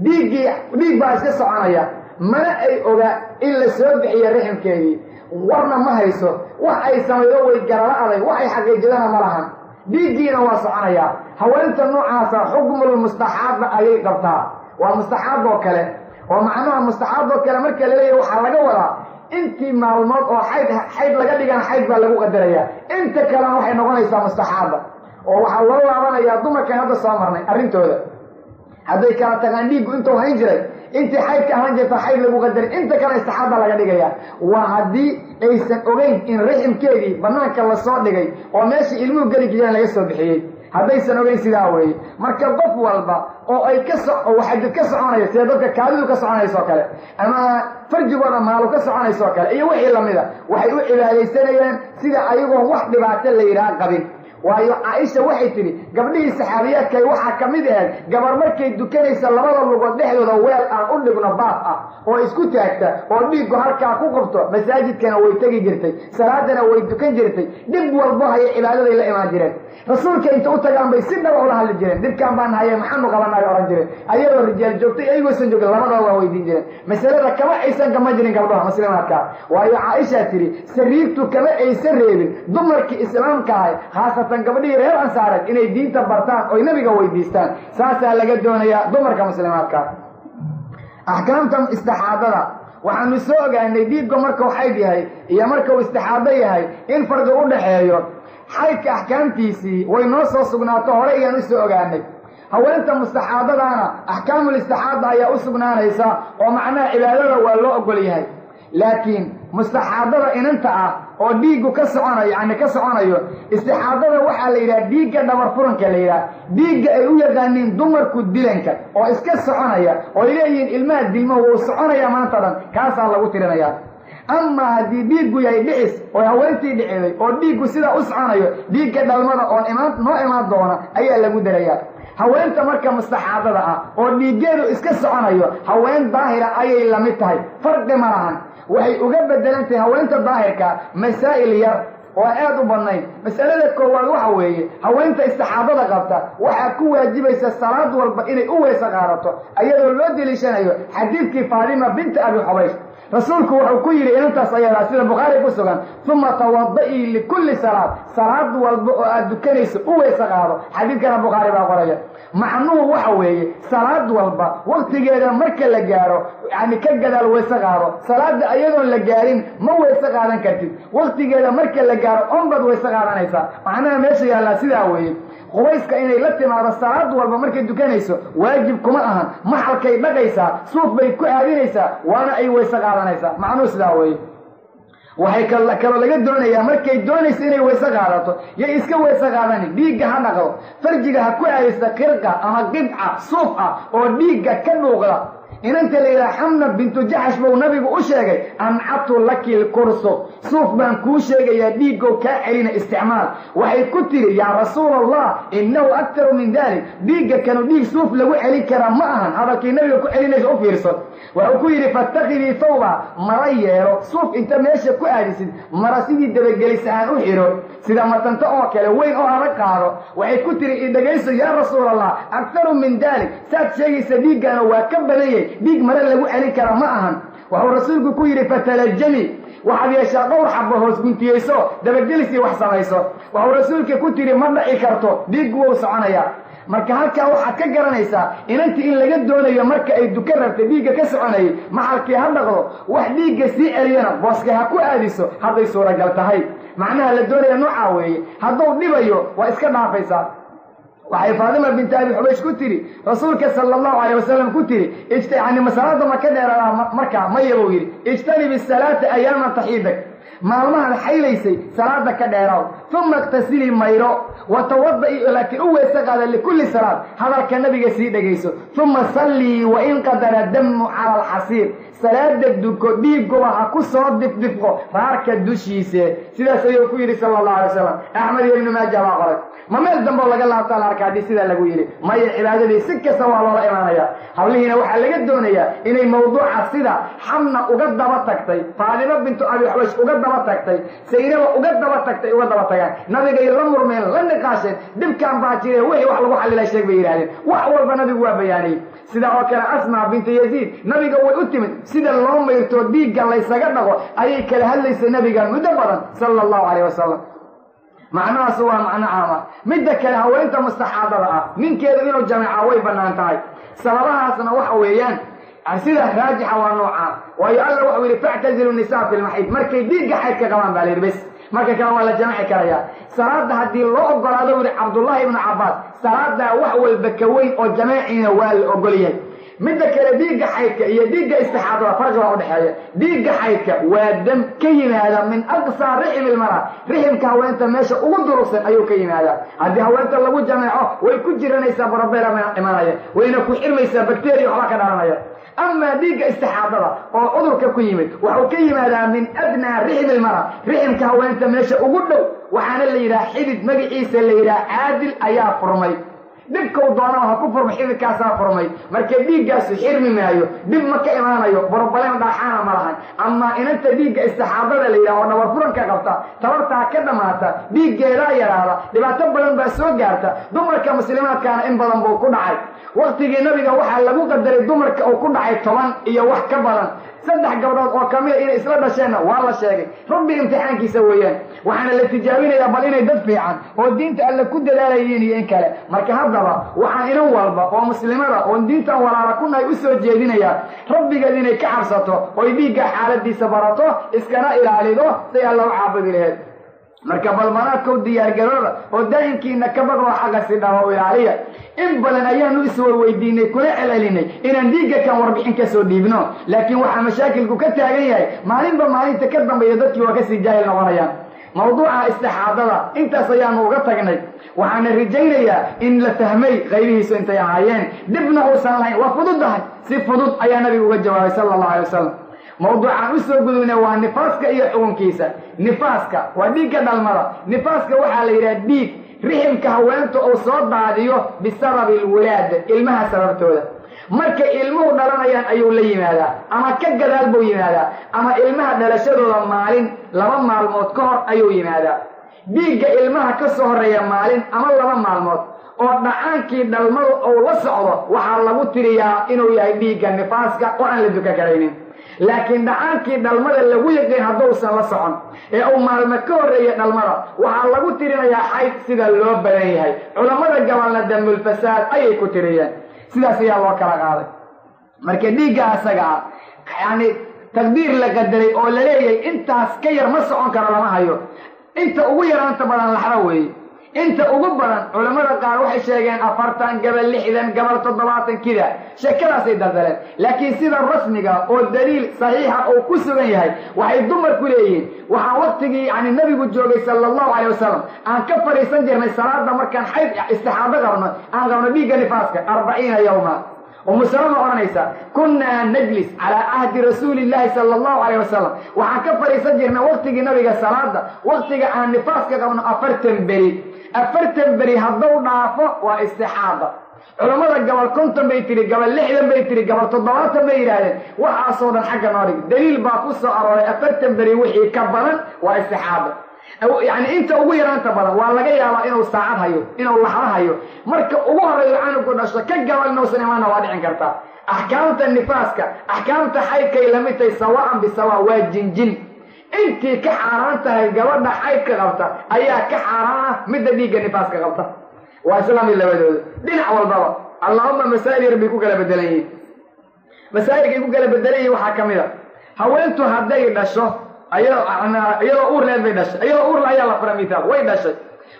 dhiiggii dhiig baa iska soconaya, mana ay oga in la soo bixiyo riximkeedii, warna ma hayso. Wax ay samaydo way garala aday, wax ay xaqiijidana ma lahan, dhiiggiina waa soconayaa. Haweenta noocaasa xukmul mustaxaaba ayay qabtaa. Waa mustaxaab oo kale, oo macnaha mustaxaab oo kale marka laleeyahay waxaa laga wadaa intii maalmood oo xayd laga dhigana xayd baa lagu qadarayaa, inta kalena waxay noqonaysaa mustaxaaba. Oo waxaa loo laabanayaa dumarkan hadda soo marnay arrintooda. Hadday kala tagaan dhiiggu intuu hayn jiray, intii xaydka ahaan jirta xayd lagu qadaray, inta kale istixaaba laga dhigaya. Waa haddii aysan ogeyn in riximkeedii banaanka lasoo dhigay oo meeshii ilmuhu geli jireen laga soo bixiyey. Haddaysan ogeyn sidaa weeye. Marka qof walba oo ay ka so oo xadid ka soconayo, sida dadka kaadidu ka soconayso kale ama farjigooda maalu ka soconayso kale iyo wixii lamida, waxay u cibaadaysanayaan sida ayagoon wax dhibaato la yidhaha qabin. Waayo Caaisha waxay tidhi, gabdhihii saxaabiyaadkay waxaa ka mid ahayd gabar markay dukanaysa labada lugood dhexdooda weel aan u dhigno baaf ah oo isku taagta oo dhiiggu halkaa ku qabto, masaajidkana way tegi jirtay, salaadana way dukan jirtay, dhib walbo haya cibaadaday la imaan jireen. Rasuulka inta u tagaan bay si dhaba ula hadli jireen. Dhibkaan baan haye, maxaanu qabanayo ohan jireen. Ayadoo rijaal joogtay ayagoosan joogin labadaba waa weydiin jireen. Masalada kama aysan gama jirin gabdhaha muslimaadka. Waayo Caaishaa tidhi, sariirtu kama aysan reebin dumarkii islaamka ahay, khaasatan gabdhihii reer Ansaareed, inay diinta bartaan oy nabiga weydiistaan. Saasaa laga doonayaa dumarka muslimaadka. Axkaamta istixaadada waxaanu soo ogaanay dhiiggu markuu xayd yahay iyo markuu istixaado yahay in farqi u dhaxeeyo. Xaydka axkaamtiisii way noo soo sugnaato, hore ayaan usoo ogaanay. Haweenta mustaxaadadana axkaamul istixaada ayaa u sugnaanaysa, oo macnaha cibaadada waa loo ogol yahay. Laakiin mustaxaadada inanta ah oo dhiiggu ka soconayo, yani ka soconayo, istixaadada waxaa la yidhaha dhiigga dhabar furanka la yidhaha, dhiigga ay u yaqaaniin dumarku dilanka oo iska soconaya oo ay leeyihiin ilmaha dilmo wuu soconaya maanta dhan, kaasaa lagu tirinayaa. Amaa haddii dhiiggu yahay dhicis oo haweentii dhiciday oo dhiiggu sidaa u soconayo, dhiigga dhalmada oon imaan noo imaan doona ayaa lagu darayaa. Haweenta marka mustaxaadada ah oo dhiiggeedu iska soconayo haween daahira ayay la mid tahay, farqi ma lahan. Waxay uga bedelan tahay haweenta daahirka masaa'il yar. Oo aad u badnayn. Masalada koowaad waxa weeye, haweenta istixaadada qabta waxaa ku waajibaysa salaad walba inay u weyse qaadato, ayadoo loo deliishanayo xadiidkii Faatima binta Abi Xubaysh. Rasuulku wuxuu ku yidhi inantaas ayadaa, sida Bukhaari ku sugan, "Uma tawada'ii likulli salaad," salaad walba oo aad dukanayso u weyse qaado. Xadiidkana Bukhaari baa qoraya. Macnuhu waxa weeye, salaad walba waktigeeda marka la gaaro, yani ka gadaal weyse qaado. Salaada ayadoon la gaarin ma weyse qaadan kartid. Waktigeeda marka la gaaro onbaad weyse qaadanaysaa. Macnaha meesha yaallaa sidaa weeye. Qubayska inay la timaado salaad walba markay dukanayso waajib kuma ahan. Maxalkay dhaqaysaa, suuf bay ku aadinaysaa, waana ay weyse qaadanaysaa. Macnuhu sidaa weeye. Waxay kaloo laga doonayaa, markay doonayso inay weyse qaadato, yay iska weyse qaadanin. Dhiigga ha dhaqdo, farjiga ha ku aadaysa qirqa ama qidca suuf ah oo dhiigga ka dhuuqda. Inanta la yidhaha Xamna bintu Jaxash buu nabigu u sheegay, "Ancatu laki lkursu," suuf baan kuu sheegayaa dhiiggow kaa celina, isticmaal. Waxay ku tiri, "Yaa Rasuul Allah, innahu aktaru min dalik," dhiigga kanu dhiig suuf lagu celin karaa ma ahan. Hadalkii nabiga ku celinaysa u fiirso. Wuxuu ku yidhi, "Fatakidii thawba," mara yeelo. Suuf inta meesha ku aadisid, mara sidii dabagelisa aan u xiro, sida matanto oo kale weyn oo adag qaado. Waxay ku tiri, "Idhegayso, yaa Rasuul Allah, aktaru min dalik," saad sheegaysa dhiiggaana waa ka badanyay, dhiig mare lagu celin kara ma ahan. Wuxuu rasuulku ku yidhi, "Fatalajami," waxaad yeeshaa dhowr xabo hoos guntiyeyso, dabagelisii wax samayso. Wuxuu rasuulka ku tiri, "Ma dhaci karto, dhiiggu wou soconayaa." Marka halkaa waxaad ka garanaysaa inantii in laga doonayo, marka ay dukan rabtay dhiigga ka soconayay, maxalkii ha dhaqdo, wax dhiigga sii celiyana booska ha ku aadiso hadday suuragal tahay. Macnaha la doonaya noocaa weeye. Hadduu dhibayo, waa iska dhaafaysaa. Waxay Faatima binti Abi Xubaysh ku tiri rasuulka sala Allahu alayh wasalam ku tiri, yani masalaada ma ka dheeradaa markaa? "Maya," buu yidhi. "Ijtanib isalaata ayaaman taxiidak," maalmahaad xaylaysay salaada ka dheeraw. "Uma iqtasilii," mayro, "watawada'i," laakiin u weyse qaada, "likulli salaad." Hadalka nabiga sii dhegayso. "Uma sallii wain qadara damu cala alxasiir," salaada duko, dhiiguba ha ku soo difdifqo raarka dushiise. Sidaas ayuu ku yidhi sala Allahu alay wasalam. Axmed iyo Ibnu Maaja baa qoray. Ma meel dambeo laga laabtaa la arka haddii sidaa lagu yidhi? Maya, cibaadadii si kasta waa loola imaanaya. Hablihiina waxaa laga doonayaa inay mawduuca sida Xamna uga daba tagtay, Faadimo bintu Abi Xubaysh uga daba tagtay, Saynaba uga daba tagtay, uga daba tagaan. Nabigay la murmeen, la niqaasheen, dhibkaan baa jire, wixii wax lagu xallilay sheeg bay yidhahdeen. Wax walba nabigu waa bayaaniyey. Sida oo kale Asmaa bintu Yaziid nabiga way u timid, sida loo mayrto, dhiigga laysaga dhaqo ayay kala hadlaysay nabiga muddo badan sala Allahu calayh wasalam. Macnahaas waa macno caama. Midda kale, haweenta mustaxaadada ah ninkeedu inuu jameeca way bannaan tahay. Sababahaasna waxa weeyaan, sida raajixa waa noocaa, waayo Alla waxuu yidhi, "Factazilu nisaa fi lmaxiid." Markay dhiigga xaydka qabaan baa la yidhi bes, marka kale waa la jamaci karayaa. Salaada haddii loo ogolaado, yidhi Cabdullahi ibnu Cabbaas, salaadaa wax walba ka weyn oo jamaaciina waa la ogol yahay. Midda kale, dhiigga xaydka iyo dhiigga istixaadada farqi baa udhexeeya. Dhiigga xaydka waa dam ka yimaada min aqsaa rixmi ilmara, riximka haweenta meesha ugu durugsan ayuu ka yimaadaa. Haddii haweenta lagu jameeco, way ku jiranaysaa, barobera imanaya, wayna ku xirmaysaa, bacteria waxbaa ka dhalanaya. Amaa dhiigga istixaadada oo cudurka ku yimid, wuxuu ka yimaadaa min adnaa rixmi ilmara, riximka haweenta meesha ugu dhow. Waxaana la yidhaha xidid magaciisa la yidhaha caadil ayaa furmay. Dhibkau doonaa ha ku furmay, xididkaasaa furmay. Marka dhiiggaasu xirmi maayo, dhib ma ka imaanayo, borobaleen dhaaxaana ma lahan. Amaa inanta dhiigga istixaadada la yidhaha oo dhabar furanka qabta, tabartaa ka dhammaata, dhiiggeedaa yaraada, dhibaato badan baa soo gaarta. Dumarka muslimaadkaana in badan buu ku dhacay. Waktigii nabiga waxaa lagu qadaray dumarka uu ku dhacay 10 iyo wax ka badan. Saddex gabdhood oo kamida inay isla dhasheenna waa la sheegay. Rabbi imtixaankiisa weeyaan, waxaana la tijaabinayaa bal inay dad fiican oo diinta Alle ku dadaalayiin iyo in kale. Marka haddaba waxaan inan walba oo muslimada oon diintan walaala ku nahay u soo jeedinayaa rabbigeed inay ka cabsato, oy dhiigga xaaladiisa barato, iskana ilaalido say Alla u caabudi laheed. Marka balbanaadkau diyaargarooba oo daa'imkiina ka baqoo xaqa si dhaba u ilaaliya. In badan ayaanu iswarweydiinay, kula celcelinay inaan dhiigga kan warbixin kasoo dhiibno, laakiin waxaa mashaakilku ka taagan yahay, maalinba maalinta ka dambeeya dadkii waa kasii jaahil noqonayaan. Mawduuca istixaadada intaas ayaanu uga tagnay. Waxaana rajaynayaa in la fahmay qaybihiisu intay ahaayeen, dhibna uusan lahayn, waa fududahay. Si fudud ayaa nabigu uga jawaabay sala Allahu alay wasalam. Mawduucaan usoo gudubnay waa nifaaska iyo xukunkiisa. Nifaaska waa dhiigga dhalmada. Nifaaska waxaa la yidhaha dhiig riximka haweenta uu soo daadiyo bisababi alwilaada, ilmaha sababtooda. Markay ilmuhu dhalanayaan ayuu la yimaadaa, ama ka gadaal buu yimaadaa, ama ilmaha dhalashadooda maalin 2 maalmood ka hor ayuu yimaadaa. Dhiigga ilmaha ka soo horreeya maalin ama 2 maalmood oo dhacaankii dhalmadu uu la socdo waxaa lagu tiriyaa inuu yahay dhiigga nifaaska oo aan la duka karaynin. Laakiin dhacaankii dhalmada lagu yaqiin hadduusan la socon ee uu maalmo ka horreeya dhalmada waxaa lagu tirinayaa xayd sida loo badan yahay. Culammada gabalna damulfasaad ayay ku tiriyeen. Sidaas ayaa loo kala qaaday. Marka dhiigga asaga ah yacni taqdiir la qadaray oo la leeyahay intaas ka yar ma socon karo lama hayo. Inta ugu yaraanta badan laxda weeye. Inta ugu badan culamada qaar waxay sheegeen 40 gabal 60 gabal 70 kida, sheekadaasay daldaleen. Laakiin sida rasmiga oo daliil saxiixa oo ku sugan yahay waxay dumarku leeyihiin waxaan waqtigii yani nabigu joogay sala allahu calayhi wasalam aan ka fadhiisan jirnay salaada markaan xayd istixaado qabno aan qabno dhiigga nifaaska 40 yawma. Umu Salama oranaysa kunna najlis ala ahdi rasuulillahi sallallahu alayhi wasallam, waxaan ka fadhiisan jirnay waqtigii nabiga salaada waqtiga aan nifaaska qabno 40 beri. 40 beri hadduu dhaafo waa istixaada. Culamada gabal 50 bay tiri, gabal 60 bay tiri, gabal 70 bay yidhaahdeen. Waxaasoo dhan xagga noo dhig, daliil baa ku soo arooray 40 beri wixii ka badan waa istixaada. Yani inta ugu yaraanta badan waa laga yaabaa inuu saacad hayo, inuu laxdo hayo. Marka ugu horreeyo canugu dhasho ka gabal inuusan imaanna waa dhicin kartaa. Axkaamta nifaaska, axkaamta xaydkay la mid tahay sawaan bisawa, waa jinjin. Intii ka xaaraan tahay gabadha xaydka qabta ayaa ka xaaraan ah midda dhiigga nifaaska qabta. Waa isla mid labadooda dhinac walbaba. Allahumma masaa'il yar bay ku kala bedelan yihiin. Masaa'ilkay ku kala bedelan yihiin waxaa ka mid a haweentu hadday dhasho iyadoo uur leed bay dhashay, iyadoo uur ayaa la fura mithaal, way dhashay.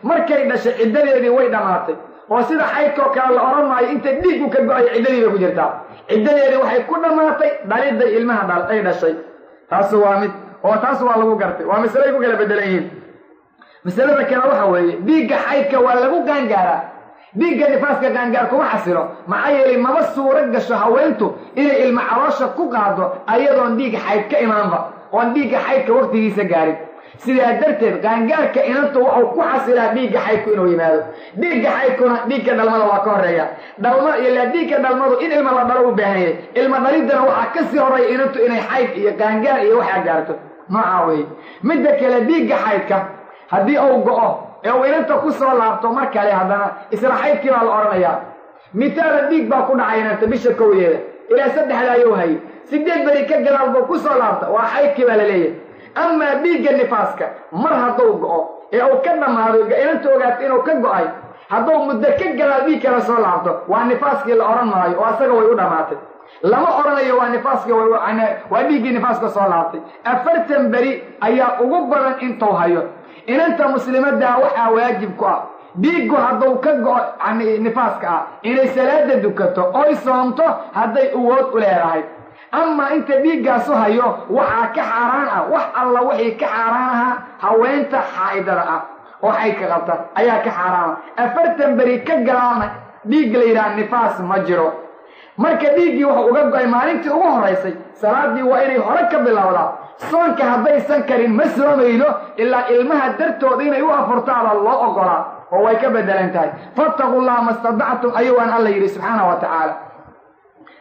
Markay dhashay ciddadeedii way dhammaatay oo sida xaydkoo kale la odhan maayo inta dhiiggu ka go-ayo ciddadii bay ku jirtaa. Ciddadeedii waxay ku dhammaatay dhaliday ilmaha ay dhashay. Taas waa mid oo taas waa lagu gartay, waa masalay ku kala bedelan yihiin. Masalada kale waxa weeye dhiigga xaydka waa lagu qaangaaraa, dhiigga nifaaska qaangaar kuma xasilo. Maxaa yeelay maba suuro gasho haweentu inay ilma caloosha ku qaado ayadoon dhiig xayd ka imaanba, oon dhiigga xaydka waqtigiisa gaarin. Sidaa darteed qaangaarka inantu wuxuu ku xasilaa dhiigga xaydku inuu yimaado. Dhiigga xaydkuna dhiigga dhalmada waa ka horreeya. Dhalma ilaa dhiigga dhalmadu in ilma la dhalo u baahan yahay. Ilma dhaliddana waxaa kasii horreeya inantu inay xayd iyo qaangaar iyo waxaa gaarto noocaa weeye. Midda kale dhiigga xaydka haddii uu go'o ee uu inanta ku soo laabto mar kale haddana isla xaydkii baa la odhanayaa. Mitaalan dhiig baa ku dhacay inanta bisha 1deeda ilaa 3da ayuu hayay, 8 beri ka gadaal buu ku soo laabta, waa xaydkii baa la leeyahay. Amaa dhiigga nifaaska mar hadduu go'o ee uu ka dhammaado inanta ogaato inuu ka go'ay, hadduu muddo ka gadaal dhiig kale soo laabto waa nifaaskii la odhan maayo oo asaga way u dhammaatay. Lama odhanayo waa nifaaskii, waa dhiiggii nifaaska soo laabtay. 40 beri ayaa ugu badan intuu hayo. Inanta muslimaddaa waxaa waajib ku ah dhiiggu hadduu ka go'o nifaaska ah inay salaada dukato oy soomto hadday awood u leedahay. Amaa inta dhiiggaasu hayo waxaa ka xaaraan ah wax alla wixii ka xaaraan ahaa haweenta xaa'idada ah oo xaydka qabta ayaa ka xaaraana. 40 beri ka gadaalna dhiig la yidhaha nifaas ma jiro. Marka dhiiggii wuxuu uga go'ay maalintii ugu horraysay, salaadii waa inay hore ka bilowdaa. Soonka haddaysan karin ma soomayno ilaa ilmaha dartooda inay u afurtaaba loo oggolaa oo way ka bedelan tahay. Fattaqullaha mastadactum ayuu aan alla yidhi subxaanahu wa tacaala.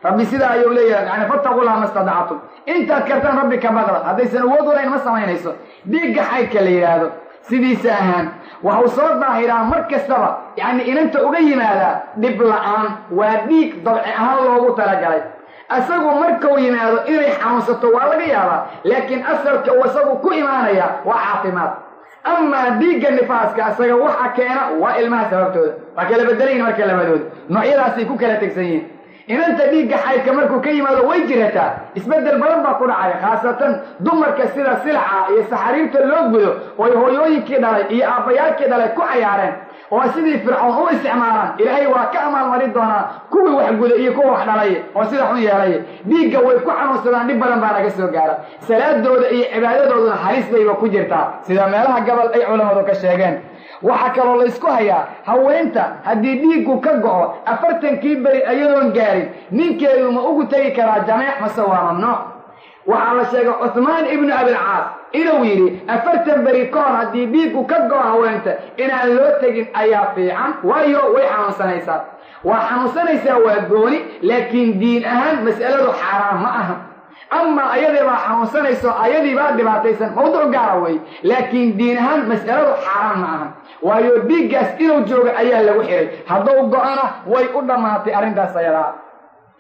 Rabbi sidaa ayuu leeyahay, yani fattaqullaha mastadactum, intaad kartaan rabbi ka baqda. Haddaysan awood u lahayn ma samaynayso. Dhiigga xaydka la yidhaahdo sidiisa ahaan waxuu soo daahiraa mar kastaba, yacni inanta uga yimaadaa dhib la'aan, waa dhiig dabci ahaan loogu talagalay. Asagu markuu yimaado inay xanuunsato waa laga yaabaa, laakiin asalka uu isagu ku imaanaya waa caafimaad. Amaa dhiigga nifaaska asaga waxa keena waa ilmaha sababtooda. Waa kala bedelayin marka labadooda, noocyadaasay ku kala tegsan yihiin. Inanta dhiigga xaydka markuu ka yimaado way jirataa, isbeddel badan baa ku dhacaya, khaasatan dumarka sida silaca iyo saxariirta loo gudo ooy hooyooyinkii dhalay iyo aabbayaalkii dhalay ku cayaareen oo sidii Fircoon u isticmaalaan. Ilaahay waa ka amaalmarin doonaa kuwii wax guday iyo kuwa wax dhalay oo sida xun yeelay. Dhiigga way ku xanuunsadaan, dhib badan baa naga soo gaara. Salaadooda iyo cibaadadooduna halis bayba ku jirtaa, sida meelaha gabal ay culammadu ka sheegeen. Waxaa kaloo la isku hayaa haweenta haddii dhiiggu ka go'o 40kii beri iyadoon gaarin, ninkeedu ma ugu tegi karaa jameec mase waa mamnuuc? Waxaa la sheegay Cuthmaan ibnu Abilcaas inuu yidhi 40 beri ka hor haddii dhiiggu ka go'o haweenta inaan loo tegin ayaa fiican, waayo way xanuunsanaysaa. Waa xanuunsanaysaa, waa gooni, laakiin diin ahaan mas'aladu xaaraan ma aha. Ama ayadii baa xanuunsanayso, ayadii baa dhibaataysan, mawduuc gaara wey, laakiin diin ahaan mas'aladu xaaraan ma aha. Waayo dhiiggaas inuu joogo ayaa lagu xiray, hadduu go-ana way u dhammaatay arrintaas ayadaa.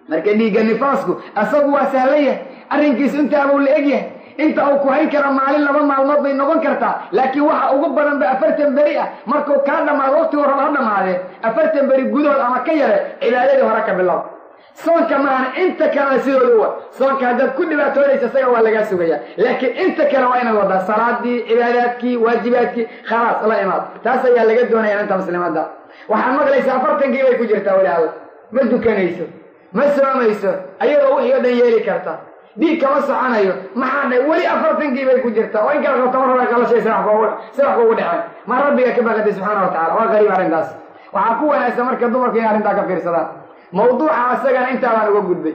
Marka dhiigga nifaasku asagu waa sahlan yahay, arrinkiisu intaabuu la eg yahay, inta uu ku hayn kara maalin 2 maalmood bay noqon kartaa, laakiin waxa ugu badan ba 40 beri ah. Markuu kaa dhammaado waqtigu raba ha dhammaadee, 40 beri gudahood ama ka yare cibaadadii hore ka bilow. Soonka maahana, inta kalena sidooda wa soonka haddaad ku dhibaatoonaysa isaga waa lagaa sugaya, laakiin inta kale waa inaad wadaa salaadii, cibaadaadkii, waajibaadkii, khalaas la imaad. Taas ayaa laga doonaya inta muslimadda. Waxaad maqlaysaa 40kii bay ku jirtaa, weli alla ma dukanayso, ma soomayso, ayadoo wixii oo dhan yeeli karta, dhiig kama soconayo. Maxaa dhay? Weli 40kii bay ku jirtaa oo in kala qabta mar hore qalashay si wax kugu dhexeen. Ma rabbiga ka baqatay subxaana wa tacala? Waa qariib arrintaas. Waxaa ku wanaagsan marka dumarku inay arrintaa ka fiirsadaan. Mawduuca asagana intaabaan uga gudbay.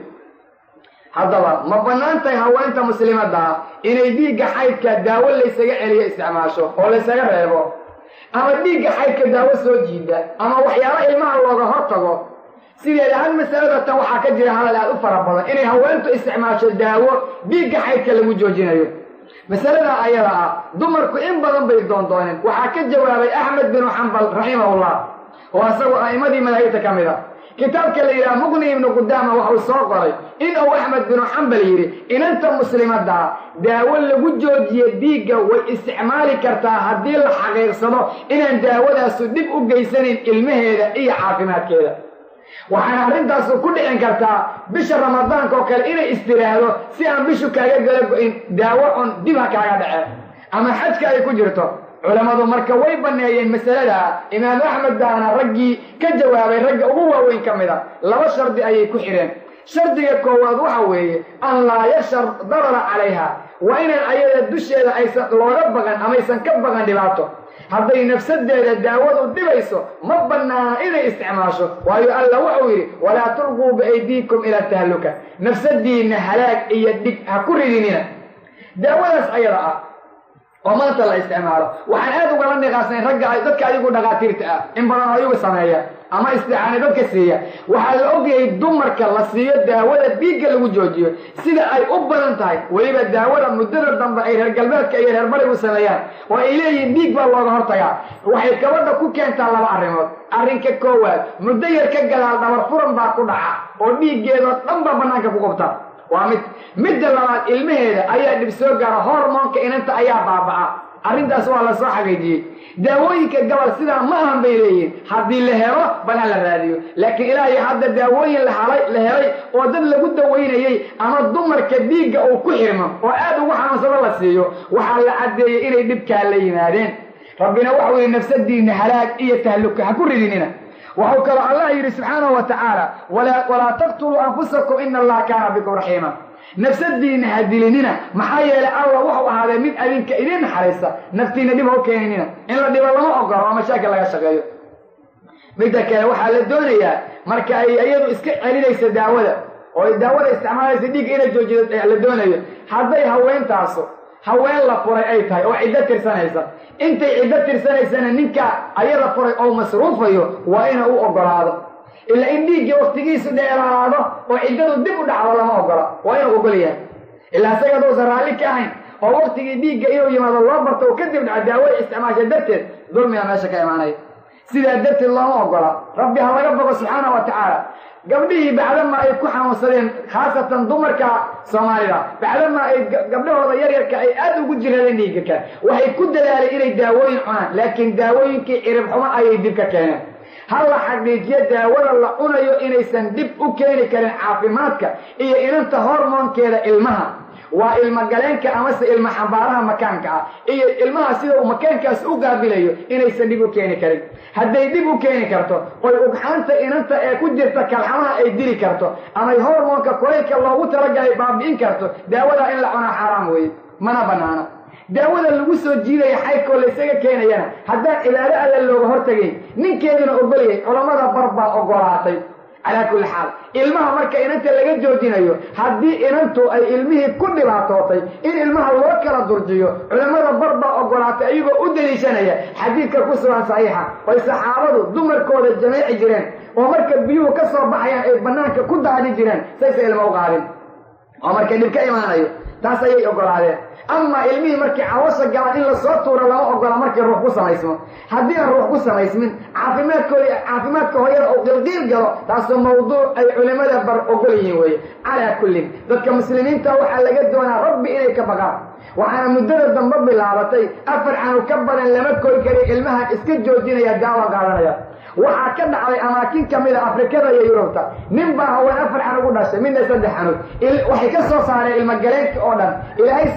Haddaba ma bannaan tahay haweenta muslimadda inay dhiigga xaydka daawo laysaga celiyo isticmaasho oo laysaga reebo, ama dhiigga xaydka daawo soo jiida, ama waxyaalo ilmaha looga hortago? Sideeda hal masalada tan waxaa ka jira hadal aad u fara badan inay haweentu isticmaasho daawo dhiigga xaydka lagu joojinayo. Masalada ayada ah dumarku in badan bay doondooneen. Waxaa ka jawaabay Axmed binu Xambal raximahullah, oo asagoo a'immadii madaahibta ka mid a. Kitaabka la yidhaha Muqni ibnu Qudaama waxuu soo qoray in uu Axmed binu Xambal yidhi inanta muslimaddaa daawo lagu joojiye dhiigga way isticmaali kartaa haddii la xaqiiqsado inaan daawadaasu dhib u geysanayn ilmaheeda iyo caafimaadkeeda. Waxaana arrintaasu ku dhicin kartaa bisha Ramadaanka oo kale inay istiraahdo si aan bishu kaaga gala go-in daawo cun dib ha kaaga dhaceen, ama xajka ay ku jirto. Culammadu marka way banneeyeen masalada. Imaam Axmed baana raggii ka jawaabay ragga ugu waaweyn ka mid a. 2 shardi ayay ku xidheen. Shardiga koowaad waxa weeye an laa yashar darara calayha, waa inaan ayada dusheeda aysan looga baqan amaysan ka baqan dhibaato. Hadday nafsadeeda daawadu dhibayso ma bannaana inay isticmaasho, waayo Alla wuxuu yidhi walaa tulquu biaydiikum ilaa tahluka, nafsadiinna halaag iyo dhib ha ku ridinina. Daawadaas ayada ah oo maanta la isticmaalo waxaan aad ugala niqaasnay ragga dadka ayagu dhakhaatiirta ah in badan oo ayagu sameeya ama isticaani dadka siiya. Waxaa la ogyahay dumarka la siiyo daawada dhiigga lagu joojiyo sida ay u badan tahay, weliba daawada muddada dambe ay reer galbeedka iyo reer barigu sameeyaan oo ay leeyihiin dhiig baa looga hortagaa, waxay gabadha ku keentaa 2 arrimood. Arrinka koowaad, muddo yar ka gadaal dhabar furan baa ku dhaca oo dhiiggeedoo dhan baa bannaanka ku qabta, waa mid. Midda labaad, ilmaheeda ayaa dhib soo gaara, hormoonka inanta ayaa baaba'a. Arrintaas waa la soo xaqiijiyey. Daawooyinka gabal sidaa ma ahan bay leeyihiin, haddii la helo bal ha la raadiyo, laakiin ilaahay hadda daawooyin la helay oo dad lagu daweynayey ama dumarka dhiigga uu ku xirmo oo aad ugu xanuunsado la siiyo, waxaa la caddeeyey inay dhibkaa la yimaadeen. Rabbina waxau yidhi nafsadiinna halaag iyo tahluka ha ku ridinina. Waxuu kaloo Allah yidhi subxaanahu wa tacaala walaa taqtuluu anfusakum ina allaha kaana bikum raxiima, nafsadiinna ha dilinina, maxaa yeelay Allah wuxuu ahaaday mid adinka idin naxariista, naftiinna dhib ha u keeninina. In la dhibo lama ogolo oo mashaakil laga shaqeeyo. Midda kale waxaa la doonayaa marka ay iyadu iska celinaysa daawada oo ay daawada isticmaalaysa dhiigga inay joojido la doonayo, hadday haweentaasu haween la furay ay tahay oo ciddo tirsanaysa, intay ciddo tirsanaysana ninka ayada furay oo masruufayo waa ina u ogolaado, ilaa in dhiiggii waqtigiisu dheeraado oo ciddadu dib u dhacdo lama ogola, waa inuu ogol yahay. Ilaa isaga haduusan raalli ka ahayn oo waqtigii dhiigga inuu yimaado loo barto oo kadib dhaco daawada isticmaasha darteed, dulmiga meesha ka imaanaya. Sidaa darteed looma ogola. Rabbi ha laga bogo subxaana wa tacaala. Gabdhihii bacdama ay ku xanuunsadeen, khaasatan dumarka Soomaalida, bacdama ay gabdhahooda yaryarka ay aad ugu jiradeen dhiigga kale, waxay ku dadaaleen inay daawooyin cunaan, laakiin daawooyinkii cirib xumo ayay dib ka keeneen. Ha la xaqiijiyo daawada la cunayo inaysan dhib u keeni karin caafimaadka iyo inanta hormoonkeeda ilmaha, waa ilma galeenka amase ilma xambaaraha makaanka ah iyo ilmaha sida uu makaankaas u qaabilayo inaysan dhib u keeni karin. Hadday dhib u keeni karto oy ugxaanta inanta ee ku jirta kalxamaha ay dili karto amay hormoonka kulaylka loogu talagalay baabi'in karto, daawadaa in la cunaa xaaraam weeye, mana banaana. Daawada lagu soo jiidaya xaydkoo laysaga keenayana haddaan cibaado alla looga hortagayn, ninkeeduna ogolyahay, culammada bar baa ogolaatay. Calaa kulli xaal, ilmaha marka inanta laga joojinayo, haddii inantu ay ilmihii ku dhibaatootay, in ilmaha loo kala durjiyo culimmada bar baa ogolaatay, ayagoo u daliishanaya xadiidka ku sugan saxiixa oy saxaabadu dumarkooda jameeci jireen oo marka biyuhu ka soo baxayaan ay banaanka ku daadin jireen, saysa ilma u qaadin oo marka dhib ka imaanayo. Taas ayay ogolaadeen. Amaa ilmihii markii caloosha galaan in lasoo tuuro lama ogola markii ruux ku samaysmo. Haddii aan ruux ku samaysmin, caafimaadkooda, caafimaadka hooyada uu qilqiil galo, taasoo mawduuc ay culimada bar ogol yihiin weeye. Calaa kullin, dadka muslimiinta waxaa laga doonaa Rabbi inay ka baqaan. Waxaana muddada dambe bilaabatay 4 canug ka badan lama kori karin, ilmahan iska joojinaya, daawan qaadanaya. Waxaa ka dhacday amaakin kamida Afrikada iyo Yurubta, nin baa haween 4 canug u dhashay, midna 3 canug. Waxay ka soo saareen ilmagaleenka oo dhan. Ilaahay